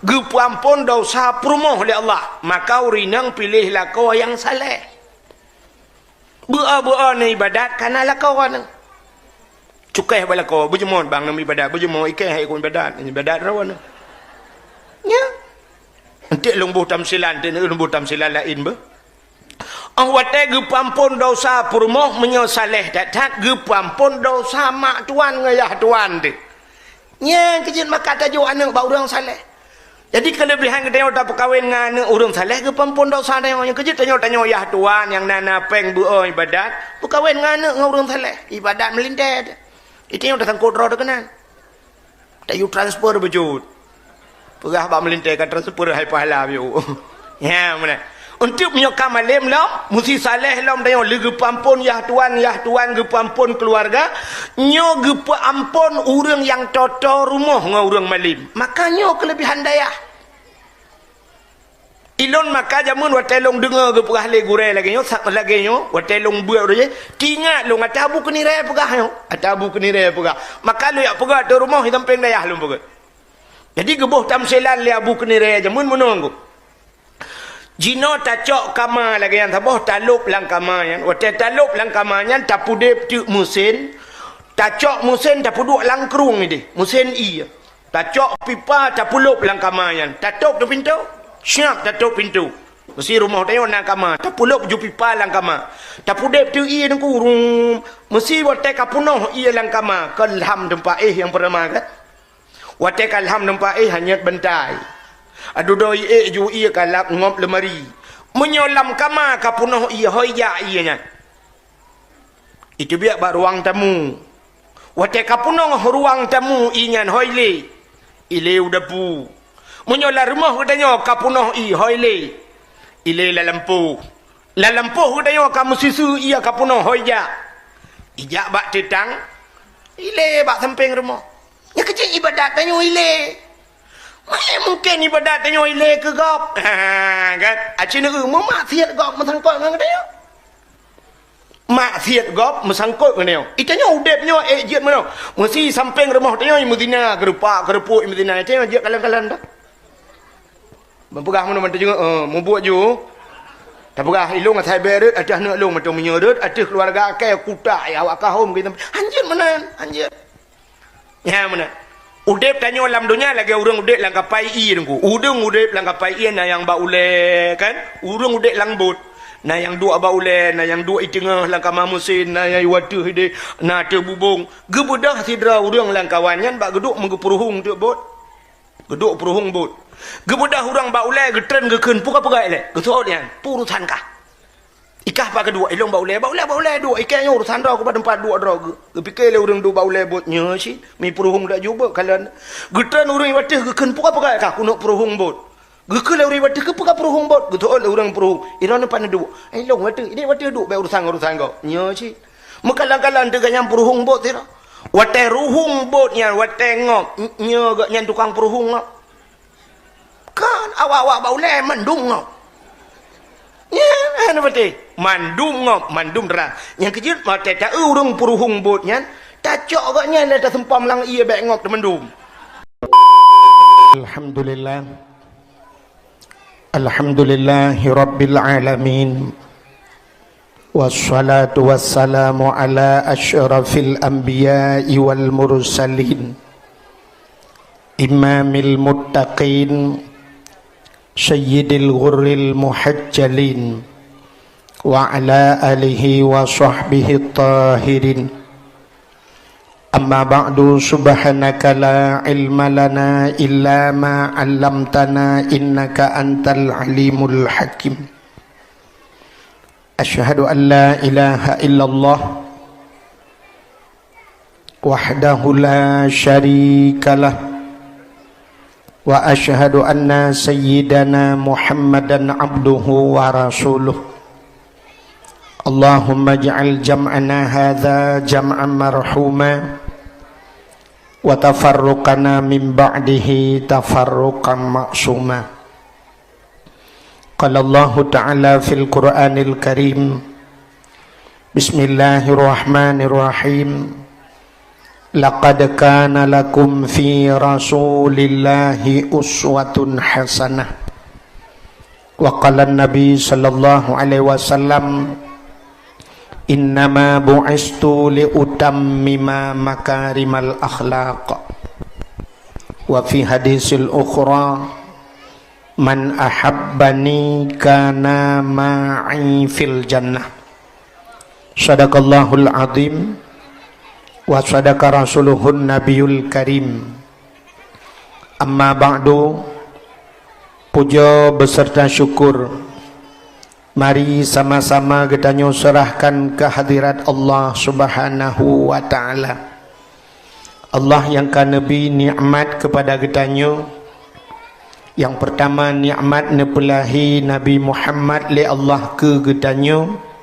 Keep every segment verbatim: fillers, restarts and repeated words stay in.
Geupeuamphon desya peurumoh lé Allah, maka ureuëng inong piléh lakoe nyang saleh. Beu-o beu-o neuibadat kana lakoe neuh. Cukéh bak lakoe, beujeumoe bang neuibadat, beujeumoe ikéh hai kon ibadat, ibadat droeneuh. Nya. Enteuk lôn boh tamsilan, enteuk lôn boh tamsilan laén beuh. Óh watée geupeuamphon desya peurumoh meunyoe saleh that-that, geupeuamphon desya mak tuan ngon yah tuan teuh. Nyang keujeuet maka tajok aneuëk bak ureuëng saleh. Jadi keuleubehan geutanyoe tapeukawen ngon aneuëk ureuëng saleh geupeuamphon desya tanyoe. Nyang keujeuet tanyoe, tanyoe yah tuan nyang na, na péng beu-o ibadat, peukawen ngon aneuëk ngon ureuëng saleh, ibadat meulintée teuh. Di tanyoe tasangkot droe teuh keunan. Tayue transfer beujeuet. Peugah bak meulintée ka transfer hai pahala biôh. Ya, meunan. Untuk meunyoe ka malem lom, musti saleh lom tanyoe lé geupeuamphon yah tuan, yah tuan geupeuamphon keuluwarga, nyoe geupeuamphon ureuëng nyang toto rumoh ngon ureuëng malem. Maka nyoe keuleubehan dayah. Ilôn maka jameun watée lôn deungoe geupeugah lé gurée lagée nyoe, sa-, lagée nyoe, watée lôn beuet roh jih, teuingat lôn ata Abu Keunirée peugah nyoe, ata Abu Keunirée peugah. Maka lôn jak peugah ateueh rumoh, di sampéng dayah lôn peugah. Jadi geuboh tamsilan lé Abu Keunirée jameun meunoe. Jinoe tacok kama lagée nyan saboh, talôb lam kama nyan. Watée talôb lam kama nyan, tapudeb teuk meusén, tacok meusén, tapeuduek lam krueng ideh, meusén ié. Tacok pipa, tapeulôb lam kama nyan, tatôb teuk pintoe, siab tatôb pintoe. Meusi rumoh tanyoe na kama, tapeulôb ju pipa lam kama. Tapudeb teuk ié teungku, rum. Meusi watée ka peunoh ié lam kama, keu lham teumpat éh nyang peurama kan. Watée ka lham teumpat éh hanyot bantai. Adudoe ié ju ié ka lap ngop leumari. Meunyoe lam kama ka peunoh ié, hôi jak ié nyan. Iteubiet bak ruang tamu. Watée ka peunoh ruang tamu ié nyan, hôi ilée. Ilée u dapu. Meunyoe lam rumoh geutanyoe ka peunoh ié, hôi ilée. Ilée lam lampôh. Lam lampôh geutanyoe ka meususu ié ka peunoh, hôi jak. Ijak bak teutang. Ilée bak sampéng rumoh. Nyang keuh jih ibadat tanyoe ilée. Mana mungken ibadat tanyoe ilée keu gob? Ha, kan? Aci neu meumaksiat gob meusangkot ngon geutanyoe. Maksiat gob meusangkot ngon nyoe. Itanyoe udeb nyoe ék jeuet meunoe. Meusi sampéng rumoh tanyoe meuzina, geurupak, geurupuek meuzina. Itanyoe jeuet kalon-kalon dah. Meupeugah meunoe mantong jeuet, eh, mubuet ju. Tapeugah ilong asai beret ateueh aneuk long mantong meunyoe rot ateueh keuluwarga akai kutak ya awak kahom gitu. Hanjeuet meunan, hanjeuet. Nyan meunan. Udeb tanyoe lam donya lagée ureuëng udeb lam kapai ié teungku. Ureuëng udeb lam kapai ié na nyang bak ulée kan? Ureuëng udeb lam bot. Na nyang duek bak ulée, na nyang duek i teungoh lam kama meusén, na nyang i wateuh ideh, na ateueh bubong. Geubeudoh sidroe ureuëng lam kawan nyan bak geuduek meugeupeuruhueng teuk bot. Geuduek peuruhueng bot. Geubeudoh ureuëng bak ulée geutreun geukheun peugah-peugah ilée. Geuseuôt nyan, peue urusan kah? Ikah bak geuduek, ilong bak ulée, bak ulée, bak ulée duek, ikée nyoe urusan droe, keuba teumpat duek droe geu-, geupike lé ureuëng duek bak ulée bot nyoe cit, mi peuruhueng dak jubeuek kalon. Geutreun ureuëng i wateuh geukheun peugah-peugah kah keuneuk peuruhueng bot. Geukheun lé ureuëng i wateuh keupeugah peuruhueng bot, geuseuôt lé ureuëng peuruhueng. Ilong nyoe pane duek. Ilong wateuh, ideh wateuh duek bék urusan-urusan gob. Nyoe cit. Meukalon-kalon teuh gobnyan peuruhueng bot sidroe. Watée ruhueng bot nyan, watée ngop, nyoe gobnyan tukang peuruhueng ngop. Kan awak-awak bak ulée mandum ngop. Nyan, hana patéh. Mandum ngop, mandum terang. Nyang keujeuet watée ta-eu ureuëng peuruhueng bot nyan, tacok gobnyan lé taseumpam lam ié bék ngop teumandum. Alhamdulillah. Alhamdulillahirabbil alamin. Wassalatu wassalamu ala asyrafil anbiya'i wal mursalin, imamil muttaqin, sayyidil ghurril muhajjalin, wa ala alihi wa sahbihi tahirin. Amma ba'du, subhanaka la ilma lana illa ma 'allamtana innaka antal alimul hakim. Asyhadu an la ilaha illallah wahdahu la syarikalah, wa asyhadu anna sayyidana Muhammadan abduhu wa rasuluh. Allahumma ij'al jam'ana hadza jam'an marhuma, wa tafarruqana min ba'dihi tafarruqan ma'suma. Qala Allahu ta'ala fil Qur'anil Karim, Bismillahirrahmanirrahim. Laqad kana lakum fi Rasulillahi uswatun hasanah. Wa qala Nabi sallallahu alaihi wasallam, "Innama bu'istu li utammima makarimal akhlaq." Wa fi hadisil ukhra, "Man ahabbani kana ma'i fil jannah." Sadaqallahul azim wa sadaqa rasuluhun nabiyul karim. Amma ba'du, puja beserta syukur mari sama-sama geutanyoe serahkan keu hadirat Allah Subhanahu wa Ta'ala. Allah nyang ka neubri nikmat keupada geutanyoe. Nyang peurtama, nikmat neupeulahé Nabi Muhammad lé Allah keu geutanyoe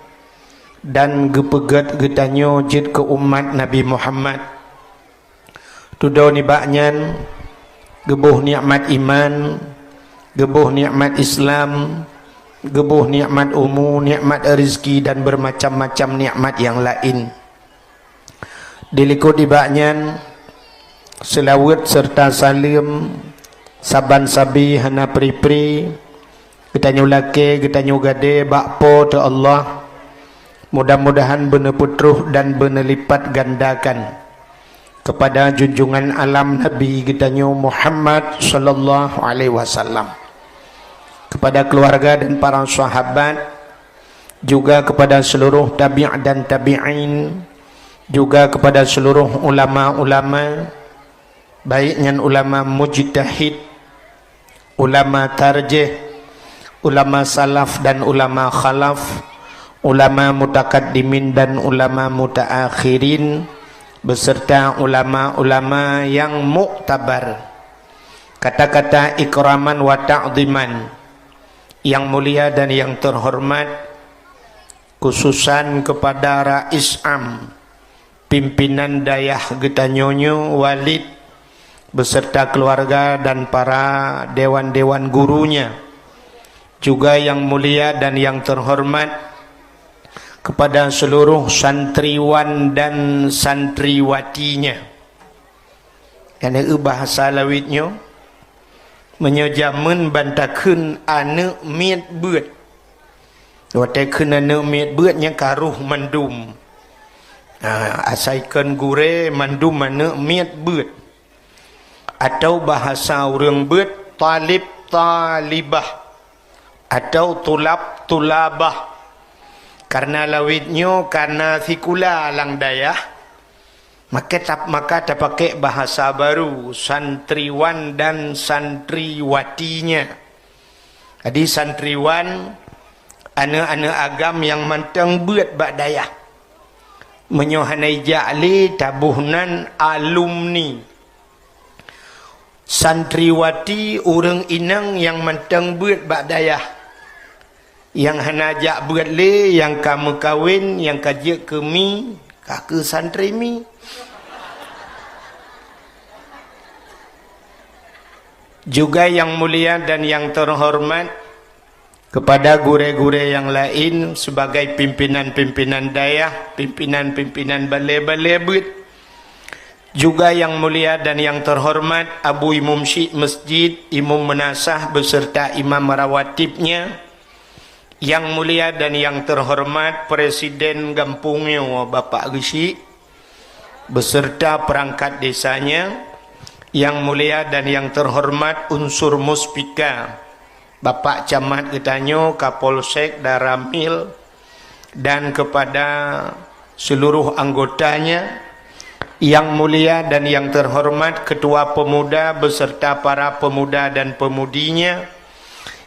dan geupeugét geutanyoe jeuet keu umat Nabi Muhammad. Tudoe nibak nyan, geuboh nikmat iman, geuboh nikmat Islam, geuboh nikmat umu, nikmat rezeki dan bermacam-macam nikmat nyang laén. Dilikot nibak nyan, seulaweuet serta saleuem saban sabe hana pri-pri geutanyoe lakée, geutanyoe gadée bak Po teu Allah. Mudah-mudahan beuneupeutroh dan beuneulipatgandakan keupada junjungan alam Nabi geutanyoe Muhammad sallallahu alaihi wasallam, keupada keuluwarga dan para sahabat, juga keupada seuluruh tabi' dan tabi'in, juga keupada seuluruh ulama-ulama, baik nyan ulama mujtahid, ulama tarjih, ulama salaf dan ulama khalaf, ulama mutakaddimin dan ulama mutaakhirin, beserta ulama-ulama nyang muktabar. Kata-kata ikraman wa ta'ziman, yang mulia dan yang terhormat, khususan kepada Rais Am, pimpinan dayah geutanyoe nyoe, Walid, beserta keluarga dan para dewan-dewan gurunya, juga yang mulia dan yang terhormat kepada seluruh santriwan dan santriwatinya. Nyang na eu bahasa lawét nyoe, meunyoe jameun ban takheun aneuëk miet beuet. Watée kheun aneuëk miet beuet nyang ka roh mandum. Ha, asai kon gurée mandum aneuëk miet beuet. Atau bahasa ureuëng beuet, talib talibah. Atau tulab tulabah. Karena lawét nyoe kana sikula lam dayah, maka tap-, maka tapakai bahasa baru, santriwan dan santriwatinya. Jadi santriwan, aneuëk-aneuëk agam nyang mantong beuet bak dayah. Meunyoe hana ijak lé, taboh nan alumni. Santriwati, ureuëng inong nyang mantong beuet bak dayah. Nyang hana jak beuet lé, nyang ka meukawen, nyang ka jeuet keu mi, ka keu santri mi. Juga yang mulia dan yang terhormat, kepada gurée-gurée nyang laén sebagai pimpinan-pimpinan dayah, pimpinan-pimpinan balée-balée beuet. Juga yang mulia dan yang terhormat Abu Imum Syik Masjid, Imum Meunasah beserta imam rawatibnya. Yang mulia dan yang terhormat Presiden Gampông nyoe Bapak Geuchik, beserta perangkat desanya, yang mulia dan yang terhormat unsur Muspika, Bapak Camat geutanyoe, Kapolsek, Danramil, dan kepada seluruh anggotanya, yang mulia dan yang terhormat Ketua Pemuda beserta para pemuda dan pemudinya,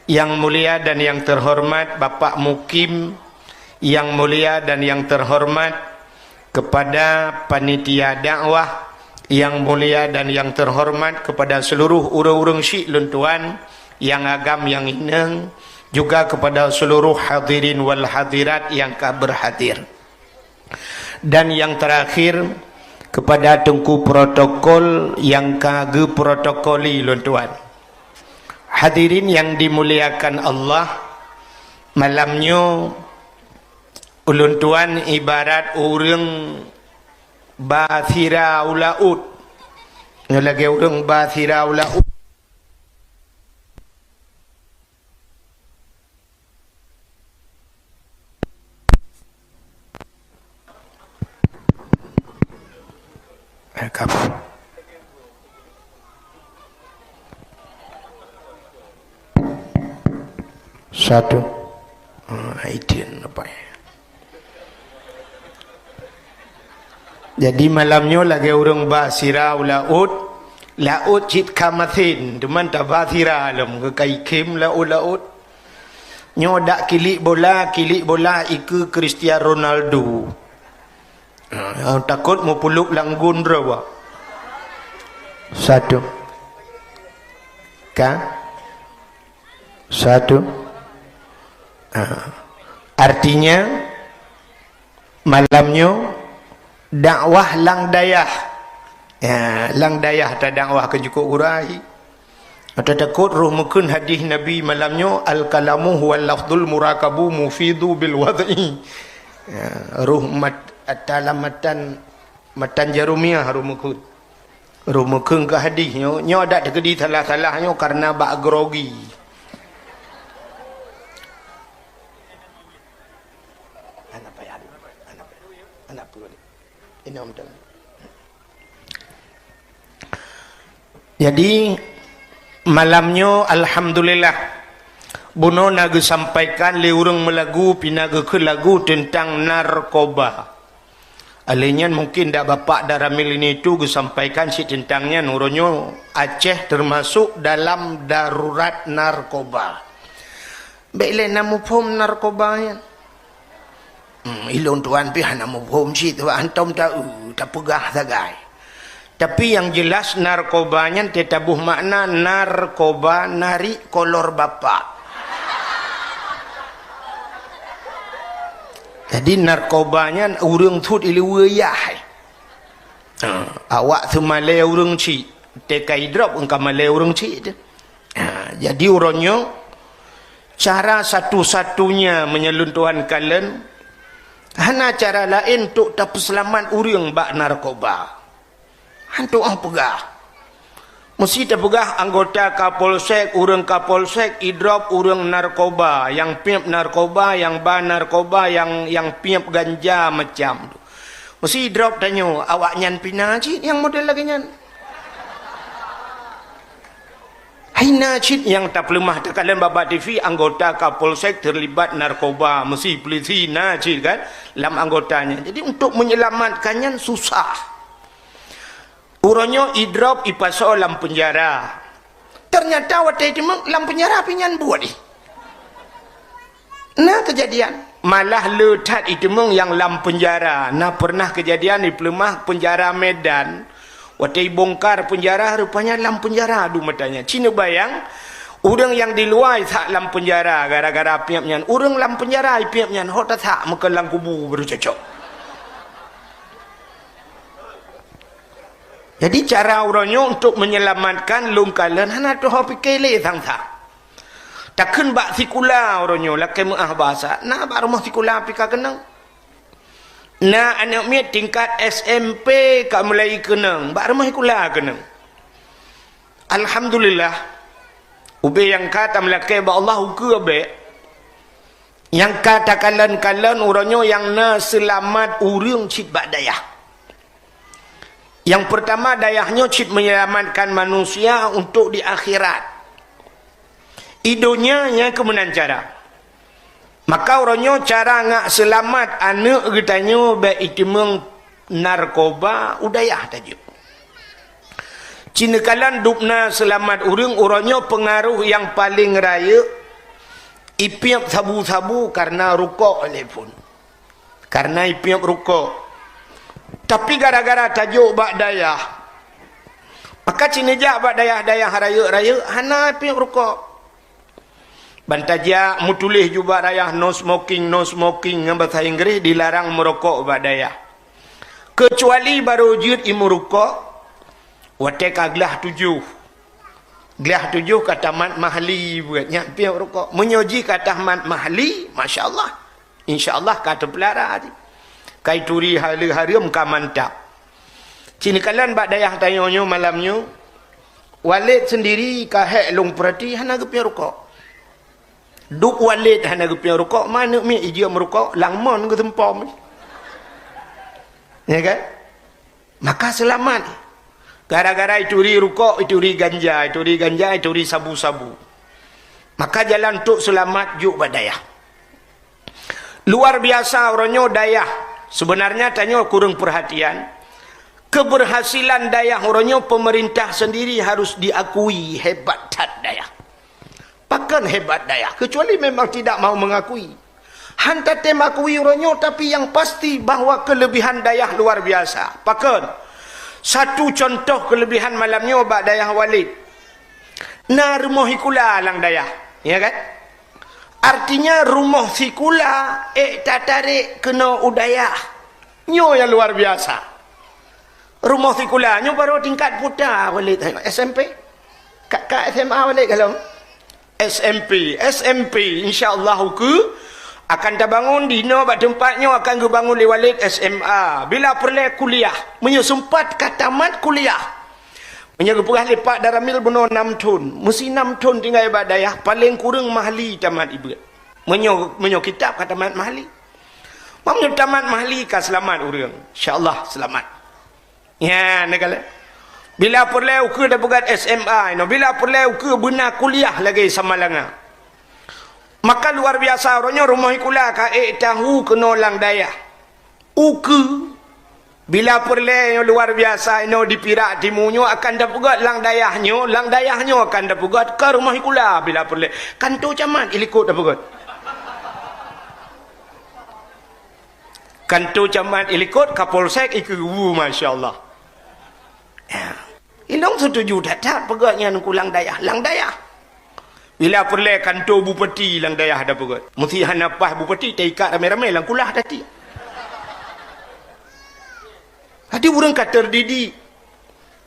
yang mulia dan yang terhormat Bapak Mukim, yang mulia dan yang terhormat kepada panitia dakwah, yang mulia dan yang terhormat kepada seluruh ureuëng-ureuëng syik lôn tuan, nyang agam nyang inong, juga kepada seluruh hadirin wal hadirat nyang ka berhadir. Dan yang terakhir, kepada teungku protokol nyang ka geuprotokoli lôn tuan. Hadirin yang dimuliakan Allah, malam nyoe ulôn tuan ibarat ureuëng Ba sira u laôt. Nyoe lagèe ureueng ba sira u laôt. Satu. Ah, itu nampak. Jadi malam nyoe lagèe ureueng ba sira u laôt, laôt cit ka masen, teuma taba sira lom, keu ka ikhém laôt-laôt. Nyoe dak kilik bola, kilik bola ikeue Cristiano Ronaldo. Ha, nyang takot meupulop lam gun droe. Satu. Ka? Satu. Ha. Artinya, malam nyoe dakwah lam dayah. Ya, lam dayah tadakwah keu jukuk gurèe. Ata takot roh meukheun hadih Nabi malam nyoe, "Al-kalamu huwal lafzul murakabu mufidu bil wad'i." Ya, roh mat-, ata lam matan, matan Jarumiah roh meukheun. Roh meukheun keu hadih nyoe, nyoe adak teukeudi salah-salah nyoe kareuna bak grogi. Anak payah, anak payah, anak payah. Inong teuh. Jadi, malam nyoe, alhamdulillah, bunoe na geusampaikan lé ureueng meulagu, pih na geukheun lagu teuntang narkoba. Alèh nyan mungken dak Bapak Daramil ini tu geusampaikan cit teuntang nyan, uroe nyoe Aceh teumasok dalam darurat narkoba. Bèk lé na muphom narkoba nyan. Hmm, ilôn tuan pih hana muphom cit, sabab hantom ta-, eu, tapeugah sagai. Tapi nyang jeulaih narkoba nyan teutabôh makna narkoba narik kolor bapak. Jadi narkoba nyan ureueng thôt ileue yah. Ha, awak seumalèe ureueng cit, teuka idrop engka malèe ureueng cit teuh. Ha, jadi uroe nyoe, cara satu-satunya meunyoe lôn tuan kalon, hana cara laén untuk tapeuseulamat ureueng bak narkoba. Hantom peugah. Meusti tapeugah anggota Kapolsek, ureueng Kapolsek idrop ureueng narkoba, nyang piep narkoba, nyang ba narkoba, nyang, nyang piep ganja macam tu. Meusti idrop tanyoe, awaknyan pih na cit nyang model lagèe nyan. Hai na cit nyang tapeuleumah, takalon bak-bak T V anggota Kapolsek teulibat narkoba, meusti polisi na cit kan lam anggotanya. Jadi untuk menyelamatkan nyan susah. Uroe nyoe idrop ipasoe lam peunjara. Teunyata watèe iteumeung lam peunjara pih nyan buet ih. Na keujadian, malah le that iteumeung nyang lam peunjara. Na peureunah keujadian di peuleumah peunjara Medan. Watèe ibongkar peunjara, rupanya lam peunjara adu matanya. Ci neubayang, ureueng nyang di luwa isak lam peunjara gara-gara piep nyan. Ureueng lam peunjara ipiep nyan, hok tasak meukeue lam kubu baru cocok. Jadi, cara uroe nyoe untuk menyelamatkan lôn kalon hana teuho pike lé sang-sang. Takheun bak sikula uroe nyoe lakèe meu'ah basa, na bak rumoh sikula pih ka keunong. Na aneuk miet tingkat S M P ka mulai keunong, bak rumoh sikula keunong. Alhamdulillah, ubé nyang ka tameulakèe bak Allah ukeue bèk. Nyang ka takalon-kalon uroe nyoe nyang na seulamat ureueng cit bak dayah. Nyang peurtama, dayah nyoe cit menyelamatkan manusia untuk di akhirat. I donya nyan keuh meunan cara. Maka uroe nyoe cara ngak seulamat aneuk geutanyoe bèk iteumeung narkoba u dayah tajok. Ci neukalon dubna seulamat ureueng uroe nyoe peungaroh nyang paleng rayeuk, ipiep sabu-sabu kareuna rukok lé phon. Kareuna ipiep rukok. Tapi gara-gara tajok bak dayah, maka ci neujak bak dayah-dayah rayeuk-rayeuk hana ipiep rukok. Ban tajak meutuléh ju bak dayah no smoking, no smoking ngon basa Inggréh, dilarang meurokok bak dayah. Keucuali barô jeuet imeurukok watèe ka glah tujoh. Glah tujoh ka tamat mahli buet nyan piep rukok. Meunyoe jih ka tamat mahli, masya Allah. Insya Allah ka teupeulara jih. Ka ituri hala hareuem ka mantap. Ci neukalon bak dayah tanyoe nyoe malam nyoe, Walid sendiri ka hék lôn peurati hana geupiôh rukok. Dub Walid hana geupiôh rukok, ma aneuk miet ijeuem rukok, lam mon geuseumpom. Ya kan? Maka seulamat. Gara-gara ituri rukok, ituri ganja, ituri ganja, ituri sabu-sabu. Maka jalan untuk seulamat jok bak dayah. Luar biasa uroe nyoe dayah. Sebenarnya tanyoe kureueng perhatian. Keberhasilan dayah uroe nyoe pemerintah sendiri harus diakui hebat that dayah. Pakon hebat dayah, kecuali memang tidak mau mengakui. Han tatem akui uroe nyoe, tapi yang pasti bahwa kelebihan dayah luar biasa. Pakon? Satu contoh kelebihan malam nyoe bak dayah Walid. Na rumoh sikula lam dayah, ya kan? Artinya rumoh sikula ék tatarek keunoe u dayah. Nyoe nyang luar biasa. Rumoh sikula nyoe baru tingkat puta Walid, S M P. Ka, ka S M A Walid ka lom? S M P, S M P, insya Allah ukeue akan tabangun di inoe bak teumpat nyoe akan geubangun lé Walid S M A. Bila peureulée kuliah, meunyoe seumpat ka tamat kuliah. Meunyoe geupeugah lé Pak Daramil bunoe nam thon, meusi nam thon tinggai bak dayah, paleng kureueng mahli tamat ibuet. Meunyoe, meunyoe kitab ka tamat mahli. Meunyoe tamat mahli ka seulamat ureuëng, insya Allah seulamat. Nyan, neukalon. Bila peureulée ukeue tapeugét S M A inoe, bila peureulée ukeue beuna kuliah lagée Samalanga. Maka luar biasa, uroe nyoe rumoh sikula ka ék tahu keunoe lam dayah. Ukeue, bila peureulée nyoe luar biasa inoe di Pirak Timu nyoe akan tapeugét lam dayah nyoe, lam dayah nyoe akan tapeugét ka rumoh sikula bila peureulée. Kanto camat ilikot tapeugét. Kanto camat ilikot, Kapolsek ikeue, masya Allah. Ya. Ilong setuju that-that peugét nyan ukeue lam dayah, lam dayah. Bila peureulée kanto bupati lam dayah tapeugét. Meusi hana paih bupati taikat ramé-ramé lam kulah tati. Hati ureuëng ka terdidik.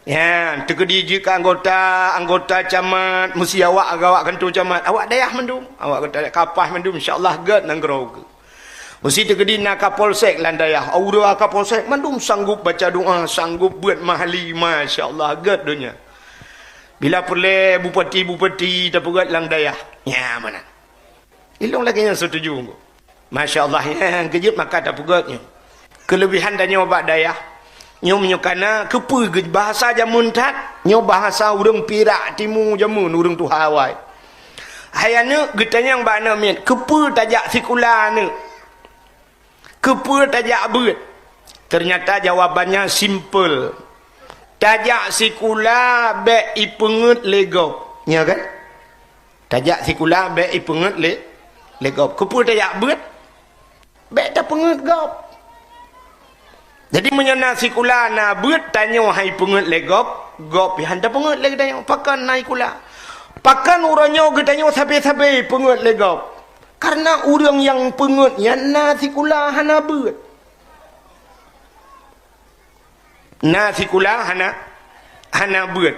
Ya, teukeudi jeuet keu anggota, anggota camat, meusi awak agak awak kanto camat, awak dayah mandum, awak kata kapaih mandum, insya Allah gét nanggroe ukeue. Meusi teukeudi na Kapolsek lam dayah, aura Kapolsek mandum sanggup baca doa, sanggup buet mahli, masya Allah gét donya. Bila peureulée bupati-bupati tapeugét lam dayah, nya mana? Ilong lagée nyan setuju. Masya Allah, nyang keujeuet maka tapeugét nyoe. Keulebihan tanyoe bak dayah. Nyoe meunyoe kana, keupeue geu-, bahasa jameun that, nyoe bahasa ureuëng Pirak Timu jameun, ureuëng tuha awai. Hai aneuëk, geutanyong bak aneuk miet, keupeue tajak sikula aneuëk? Keupeue tajak beuet? Ternyata jawabannya simple. Tajak sikula bék ipeungét lé gob. Nya kan? Tajak sikula bék ipeungét lé, lé gob. Keupeue tajak beuet? Bék tapeungét gob. Jadi meunyoe na sikula na beuet tanyoe hai peungét lé gob, gob pih han tapeungét lé geutanyoe. Pakon na sikula? Pakon uroe nyoe geutanyoe sabe-sabe peungét lé gob? Karena ureuëng nyang peungét nyan na sikula hana beuet. Na sikula hana, hana beuet.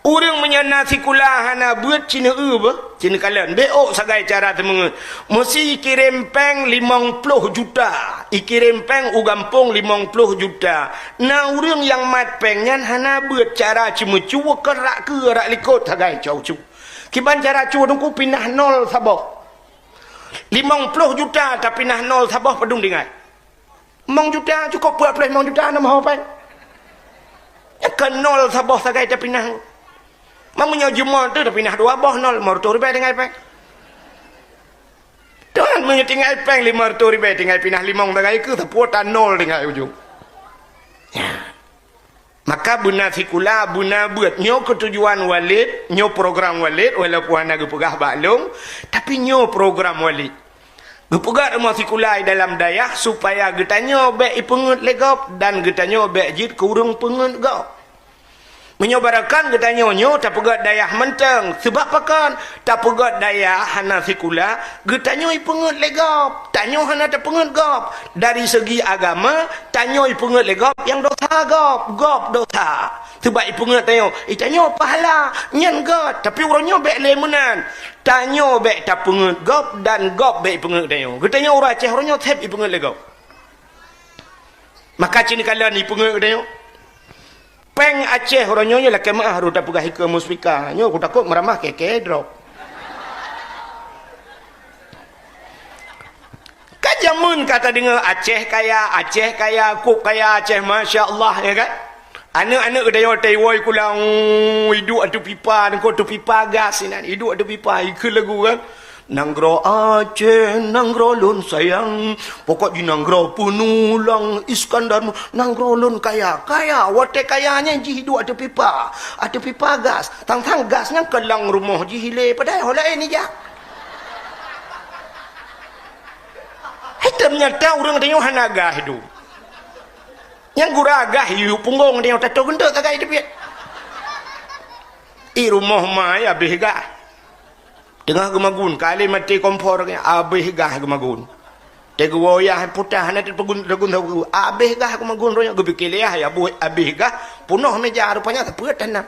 Ureuëng meunyoe na sikula hana beuet, ci neu-eu beuh, ci neukalon. Bék ôk sagai cara teumeungeuet. Meusi ikirém péng limong ploh juta. Ikirém péng u gampông limong ploh juta. Na ureuëng nyang mat péng nyan hana beuet cara ceumeucue keu rak keue rak likot sagai cau cu. Kiban cara cu teungku pinah nol saboh. Limong ploh juta tapinah nol saboh padum tinggai. Limong juta, cukôp peuet ploh limong juta na meuho péng. Nyan ka nol saboh sagai tapinah. Meunyoe jumôt teuh tapinah dua boh nol, lima reutôh ribèe tinggai péng. Tuhan meunyoe tinggai péng lima reutôh ribèe tinggai pinah limong sagai keu sapeue ta nol tinggai ujong. Ya. Maka beuna sikula, beuna beuet. Nyoe keutujuan Walid, nyoe program Walid, walaupun hana geupeugah bak lôn, tapi nyoe program Walid. Geupeugah rumoh sikula di dalam dayah supaya geutanyoe bék ipeungeuet lé gob dan geutanyoe bék jeuet keu ureuëng peungeuet gob. Meunyoe barokon geutanyoe nyoe tapeugét dayah mantong, seubab pakon? Tapeugét dayah hana sikula, geutanyoe ipeungeuet lé gob. Tanyoe hana tapeungeuet gob. Dari segi agama, tanyoe ipeungeuet lé gob nyang dosa gob, gob dosa. Seubab ipeungeuet tanyoe, i tanyoe pahala, nyan gét. Tapi uroe nyoe bék lé meunan. Tanyoe bék tapeungeuet gob dan gob bék ipeungeuet tanyoe. Geutanyoe ureuëng Aceh uroe nyoe seb ipeungeuet lé gob. Maka ci neukalon ipeungeuet geutanyoe. Péng Aceh uroe nyoe lakée meu'ah rot tapeugah ikeue muspika. Nyoe kutakot meuramah keke drop. Ka jameun ka tadeungoe Aceh kaya, Aceh kaya, kok kaya Aceh, masya Allah, ya kan? Aneuk-aneuk geutanyoe taiwoe kulang, iduek ateueh pipa, nangko ateueh pipa gas inan, iduek ateueh pipa, ikeue lagu kan? Nanggroe Aceh, nanggroe lôn sayang, pokok jih nanggroe peunulang, Iskandar, nanggroe lôn kaya, kaya, watée kaya nyan jih iduek ateueh pipa, ateueh pipa gas, tang-tang gas nyan keulang rumoh jih ilée, padahai ho laén ijak. Hai teunyata ureuëng tanyoe hana gah iduek. Nyang gura gah yue punggong tanyoe tato geunteuk tagai teubiet. I rumoh mai abéh gah. Teungoh geumagun, kali maté kompor abéh gah geumagun. Teuguwoe yah putah hana teupegun tegun abéh gah geumagun roh nyoe geupike lé yah ya buet abéh gah punoh meja rupanya teupeuet tanam.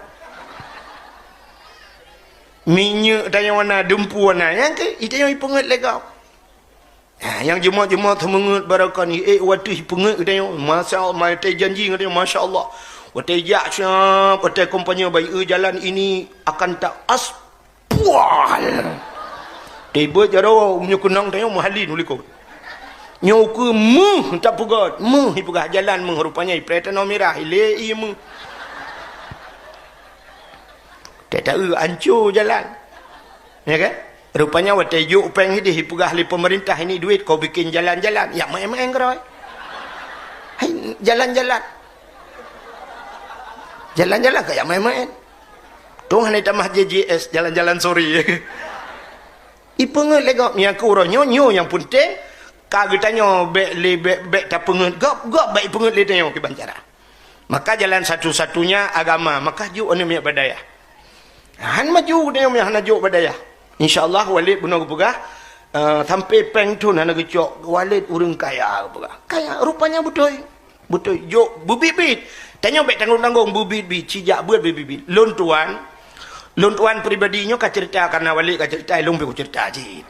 Minyeuk tanyoe na, dumpeue na, nyang keu itanyoe ipeungeut lé gob. Ha, nyang jeumoh-jeumoh teumeungeut barokon, ék watée peungeut geutanyoe, masya Allah, watée janji geutanyoe, masya Allah. Watée jak siap, watée kompanye bayeue jalan ini akan tak aspual. Tibeuet jaroe meunyoe keunong tanyoe meuhalin u likot. Nyoe keu meuh tapeugah, meuh ipeugah jalan meuh rupanya ipreh tanoh mirah, ilée ié meuh. Teu-teu anco jalan. Ya kan? Rupanya watée jok péng hideh ipeugah lé peumeurintah ini duit kau bikin jalan-jalan. Ya main-main keuroi. Hai, jalan-jalan. Jalan-jalan ka ya main-main. Tuh hana tamah J J S, jalan-jalan sore. Ipeungeut lé gob nyang keu uroe nyoe, nyoe nyang peunteng. Ka geutanyoe bék lé bék, bék tapeungeut gob, gob bék ipeungeut lé tanyoe kiban cara. Maka jalan satu-satunya agama, maka jok aneuk miet bak dayah. Han maju geutanyoe meunyo hana jok bak dayah. Insya Allah Walid bunoe geupeugah, eh, sampai péng thon hana geucok, Walid ureuëng kaya geupeugah. Kaya rupanya beutôi. Beutôi. Jok beubiet-biet. Tanyoe bék tanggong-tanggong beubiet-biet, cijak beuet beubiet-biet. Lôn tuan, lôn tuan pribadi nyoe ka cerita karena Walid ka cerita, ilôn pih kucerita cit.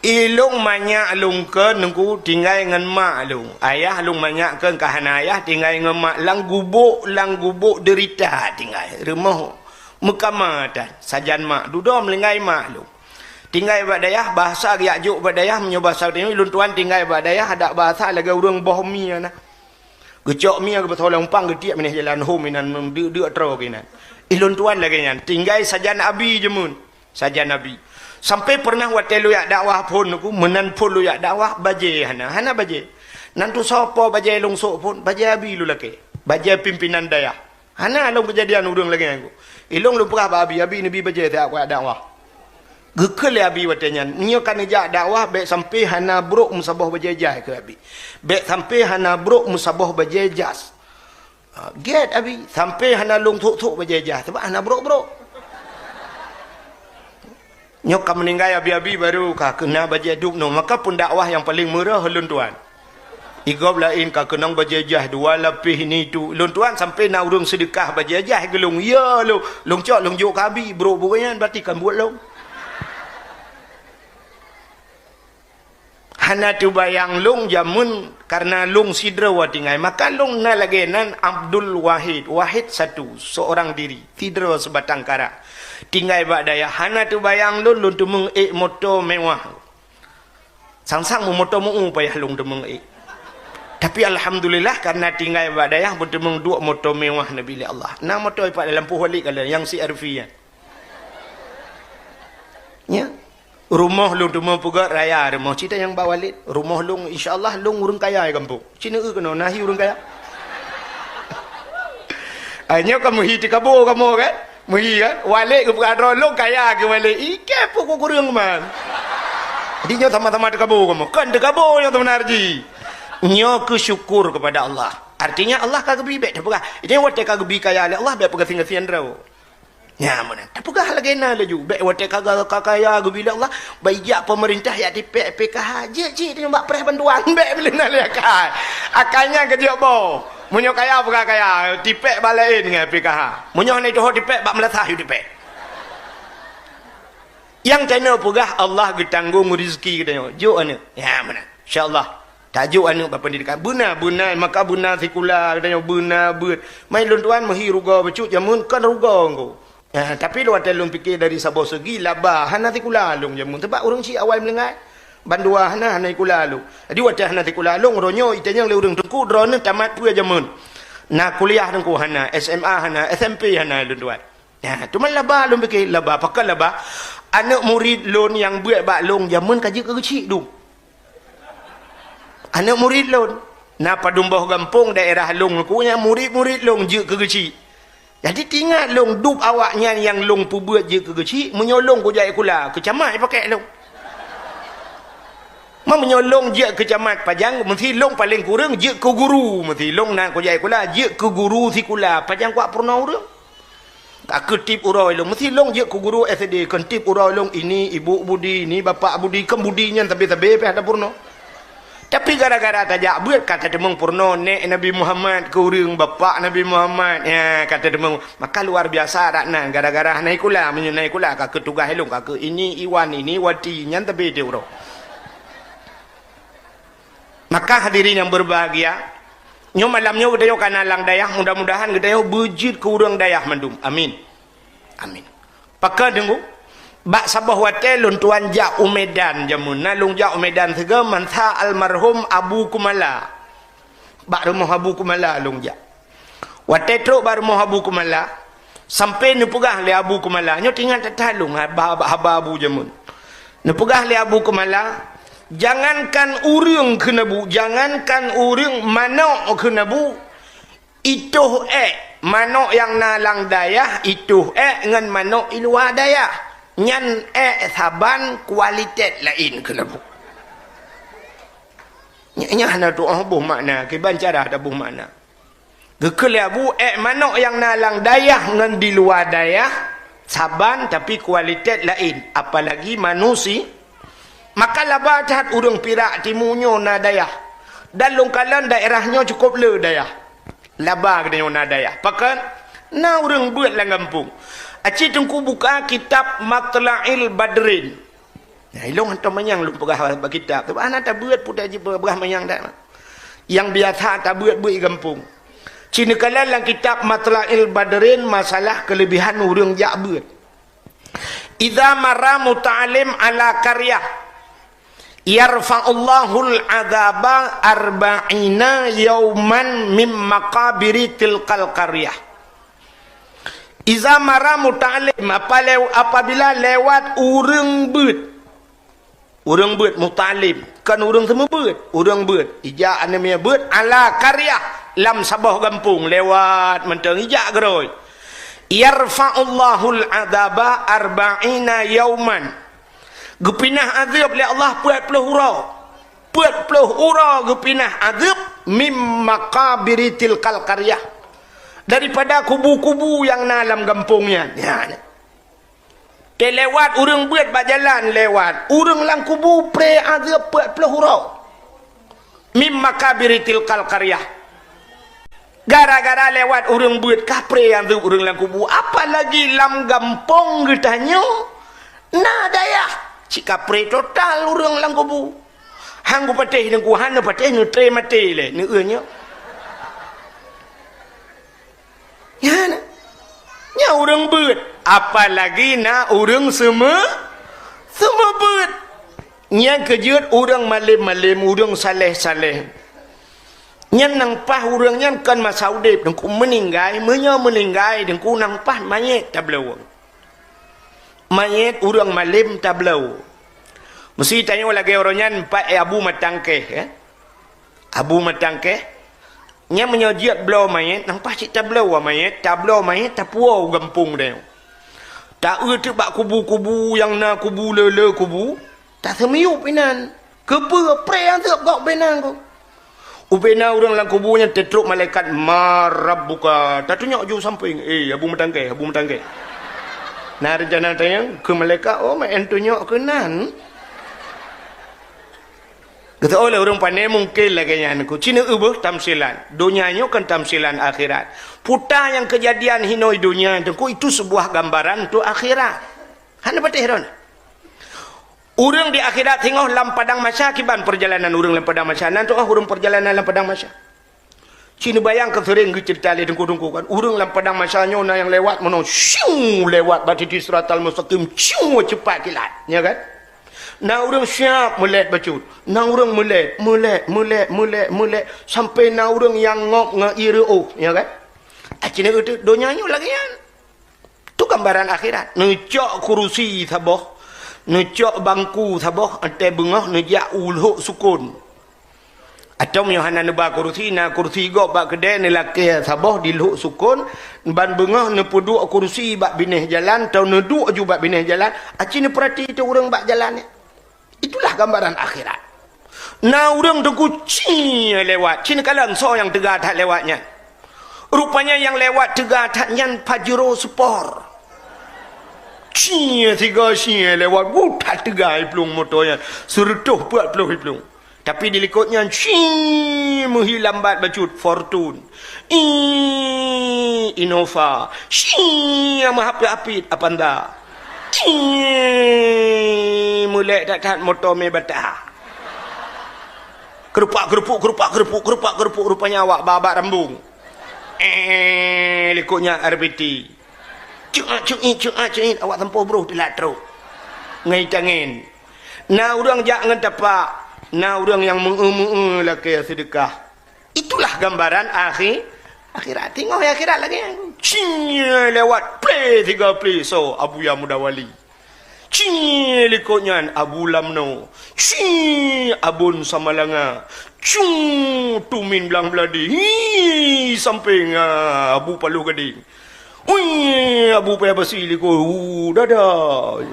Ilôn manyak lôn keu nungku tinggai ngon mak lôn. Ayah lôn manyak keu ka hana ayah tinggai ngon mak lam gubok, lam gubok deurita tinggai. Rumoh meukama tan sajan mak, dudoe meulinggai mak lôn. Tinggai bak dayah, bahasa geujak jok bak dayah, meunyoe bahasa tanyoe, ilôn tuan tinggai bak dayah, adak bahasa lagée ureuëng boh mie na. Geucok mie geupasoe lam umpang geutiek mineh jalan hom inan deuk-deuk troe keunan. Ilôn tuan lagée nyan, tinggai sajan abi jameun. Sajan abi. Sampai pernah watée lôn jak dakwah phon ku, meunan phon lôn jak dakwah, bajée hana, hana bajée. Nan tusoe po bajée lôn sôk phon, bajée abi lôn lakée. Bajée pimpinan dayah. Hana lôn keujadian ureuëng lagée nyan ku. Ilôn lôn peugah bak abi, abi neubi bajée siat jak dakwah. Geukheun lé abi watée nyan, nyoe ka neujak dakwah bék sampai hana brok meusaboh bajée jai keu abi. Bék sampai hana brok meusaboh bajée jas. Ha, gét abi, sampai hana lôn thok-thok bajée jai, sabab hana brok-brok. Nyoe ka meuninggai abi-abi baru ka keuna bajée dub noe, maka peundakwah nyang paleng meurah lôn tuan. Igob laén ka keunong bajée jai dua lapéh ini tu. Lôn tuan sampai na ureuëng seudeukah bajée jai geulong. Ya lôn, lôn cok lôn jok keu abi, brok buet nyan berarti kan buet lôn. Hana teubayang lôn jameun karena lôn sidroe tinggai. Maka lôn na lagée nan Abdul Wahid, Wahid satu, seorang diri, sidroe seubatang kara. Tinggai bak dayah, hana teubayang lôn, lôn teumeung ék moto mewah. Sang-sang meumoto meu payah lôn teumeung ék. Tapi alhamdulillah karena tinggai bak dayah beuteumeung duek moto mewah neubi lé Allah. Na moto ipat dalam poh Walid kala nyang C R V nyan. Nya. Rumoh lôn teumeung peugét raya rumoh cita nyang bak Walid. Rumoh lôn insya Allah lôn ureuëng kaya di gampông. Cina eu keunoe nahi ureuëng kaya. Ai nyoe ka meuhi teukabo kamoe kan? Meuhi kan? Walid geupeugah droe lôn kaya keu Walid. Ike peuku kureueng man. Jadi nyoe sama-sama teukabo kamoe. Kan teukabo nyang sebenar ji. Nyoe keu syukur kepada Allah. Artinya Allah ka geubi bék teupeugah. Jadi watée ka geubi kaya lé Allah bék peugasien-gasien droe. Nya meunan. Tapeugah lagée na laju. Bék watée ka, ka kaya geubi lé Allah, bak ijak pemerintah yak tipék P K H. Jeuet cit nyoe bak preh bantuan. Bék bilé na lé akai. Akai nyan keujeuet boh. Meunyoe kaya peugah kaya, tipék bak laén ngon P K H. Meunyoe hana tuho tipék bak meulasah yue tipék. Nyang teunoe peugah Allah geutanggong rezeki geutanyoe. Jok aneuk. Nya meunan. Insya Allah. Tajok aneuk bak pendidikan. Beuna, beuna, maka beuna sikula, geutanyoe beuna, beuet. Mai lôn tuan meuhi rugoe bacut jameun, kon rugoe engko. Eh, tapi lôn watèe lôn pike dari saboh segi, laba hana sikula lôn jameun. Sabab ureueng chik awai meuninggai. Bandua hana, hana sikula lôn. Jadi watèe hana sikula lôn, uroe nyoe itanyong lé ureueng teungku, droeneuh tamat peue jameun. Na kuliah teungku hana, S M A hana, S M P hana lôn tuan. Nah, teuma laba lôn pike, laba, pakon laba? Aneuk murit lôn nyang beuet bak lôn jameun ka jeuet keu geuchik dum. Aneuk murit lôn. Na padum boh gampông daerah lôn ku nyan murit-murit lôn jeuet keu geuchik. Jadi tingat lôn dub awaknyan nyang lôn peubeuet jeuet keu geuchik, meunyoe lôn kujak sikula, keu camat pakèk lôn. Ma meunyoe lôn jeuet keu camat pajan, meusti lôn paleng kureueng jeuet keu guru, meusti lôn na kujak sikula jeuet keu guru sikula, pajan kuat peurunoe ureueng. Ka keuh tiep uroe lôn, meusti lôn jeuet keu guru S D, kon tiep uroe lôn, ini ibu budi, ini bapak budi, kon budi nyan sabe-sabe pih hana peurunoe. Tapi gara-gara tajak beuet ka tateumeung peurunoe nèk Nabi Muhammad keu ureueng, bapak Nabi Muhammad, ya, ka tateumeung. Maka luar biasa dak nan, gara-gara hana sikula, meunyoe na sikula ka keuh tugaih lôn, ka keuh ini Iwan, ini Wati, nyan sabe tiep uroe. Maka hadirin yang berbahagia, nyoe malam nyoe geutanyoe ka na lam dayah, mudah-mudahan geutanyoe beujeuet keu ureueng dayah mandum. Amin. Amin. Pakon teungku? Bak saboh watèe lôn tuan jak u Medan jameun. Na lôn jak u Medan sigoe mansa almarhum Abu Kumala. Bak rumoh Abu Kumala lôn jak. Watèe trok bak rumoh Abu Kumala, sampoe neupeugah lé Abu Kumala, nyoe teuingat that-that lôn haba, haba Abu jameun. Neupeugah lé Abu Kumala, jangankan ureueng kheun Abu, jangankan ureueng, manok kheun Abu, itoh èk, manok nyang na lam dayah, itoh èk ngon manok i luwa dayah. Nyan èk saban kualitas laén kheun Abu. Nyan, nyan hana tu'oh boh makna, kiban cara taboh makna. Geukheun lé Abu, èk manok nyang na lam dayah ngon di luwa dayah saban, tapi kualitas laén, apalagi manusi-, maka laba that ureueng Pirak timu nyoe na dayah. Dan lôn kalon daerah nyoe cukup le dayah. Laba geutanyoe na dayah. Pakon? Na ureueng beuet lam gampông. Aci teungku buka kitab Matla'il Badrin. Nah, ilôn hantom manyang lôn peugah bak kitab. Sabab hana tabeuet putôh jih peugah manyang dak. Nyang biasa tabeuet-beuet i gampông. Ci neukalon lam kitab Matla'il Badrin masalah keulebihan ureueng jak beuet. Idza marra muta'allim ala qaryah, yarfa'ullahul adzaba arba'ina yauman mim maqabiri tilkal qaryah. Iza mara muta'allim, apa lew-, apabila lewat ureueng beuet. Ureueng beuet muta'allim, kon ureueng seumeubeuet, ureueng beuet. Ijak aneuk miet beuet, ala qaryah, lam saboh gampông, lewat mantong ijak geurôi. Yarfa'ullahul adzaba arba'ina yauman. Geupinah azeueb lé Allah peuet ploh uroe. Peuet ploh uroe geupinah azeueb mim maqabiri tilkal qaryah. Daripada kubu-kubu nyang na lam gampông nyan. Nyan. Teulewat ureueng beuet bak jalan lewat. Ureueng lam kubu pré azeueb peuet ploh uroe. Mim maqabiri tilkal qaryah. Gara-gara lewat ureueng beuet ka pré azeueb ureueng lam kubu. Apalagi lam gampông geutanyoe na dayah. Cit ka pré total ureueng lam kubu. Han geupatéh deungku, han neupatéh, neutré maté lé, neueu nyoe. Nyan, nyan ureueng beuet, apalagi na ureueng seumeu-, seumeu beuet. Nyan keujeuet ureueng malém-malém, ureueng saléh-saléh. Nyan nyang paih ureueng nyan kon masa udép, deungku meuninggai, meunyoe meuninggai, deungku nyang paih manyét tabloe. Manyét ureueng malém tabloe. Meusi tanyoe lagèe uroe nyan pat, eh, Abu Matangkeh, eh. Abu Matangkeh. Nyan meunyoe jeuet bloe manyét, nyang paih cit tabloe manyét, tabloe manyét, tapuwoe u gampông tanyoe. Taeu teuk bak kubu-kubu nyang na kubu le-le kubu, taseumiyueb inan. Keupeue pré nyang teuk gob beunan ko? Ubena ureueng lam kubu nyan teutrok malaikat, "Man rabbuka?" Tatunyok ju sampéng, "Eh, Abu Matangkeh, Abu Matangkeh." Na reuncana tanyong keu malaikat, "Oh, meu'en tunyok keunan." Geuteu'oh lé ureueng pane mungken lagèe nyan, ku ci neueu beuh tamsilan. Donya nyoe kan tamsilan akhirat. Puta nyang keujadian hinoe donya, teungku, itu sebuah gambaran untuk akhirat. Hana patéh droeneuh. Ureuëng di akhirat singoh lam padang mahsyar, kiban peurjalanan ureuëng lam padang mahsyar. Nan tu'oh ureuëng peurjalanan lam padang mahsyar. Ci neubayang keu seuréng geuceurita lé teungku-teungku kan. Ureuëng lam padang mahsyar nyoe na nyang lewat meunoe, syuu, lewat bak titi siratal mustaqim, syuu, ceupat kilat, ya kan? Na ureuëng siab meulét bacut. Na ureuëng meulét, meulét, meulét, meulét, meulét, sampai na ureuëng nyang ngop ngon ié reuôh, ya kan? Akhirnya itu donya nyoe lagée nyan. Tu gambaran akhirat. Neucok kurusi saboh, neucok bangku saboh, 'oh 'an beungoh neujak u lhok sukon. Atau meunyoe hana neuba kurusi, na kurusi gob bak keudée, neulakée saboh di lhok sukon, ban beungoh neupeuduek kurusi bak binéh jalan, atau neuduek ju bak binéh jalan, aci neupeurati teu ureuëng bak jalan nyan. Itulah gambaran akhirat. Na ureuëng teungku ci lewat, ci neukalon soe nyang teuga that lewat nyan. Rupanya nyang lewat teuga that nyan Pajero Sport. Ci siga ci lewat, bu that teuga iplueng moto nyan, seureutôh peuet ploh iplueng. Tapi di likot nyan, ci meuhi lambat bacut Fortune. Ih, Innova. Ci meuhapit-hapit Avanza. Ci meulék that-that moto mé bata. Keurupak-keurupuk, keurupak-keurupuk, keurupak-keurupuk, rupanya awak babak rambung. Eh, likot nyan R B T. Cuat, cuit, cuat, cuit, awak sampoe broh teulat trok. Ngai tangen. Na ureuëng jak ngon tapak, na ureuëng nyang meu-eu-meu-eu lakée seudeukah. Itulah gambaran akhi-, akhirat. Teungoh akhirat lagée nyan. Ci lewat, plé siga plé, soe, Abuya Muda Wali. Ci likot nyan Abu Lamno. Ci Abon Samalanga. Cung Tumin Blang Beuladi. Hi, sampéng, ah, Abu Paloh Gadeng. Ui, Abu Paya Basi likot, hu, dada.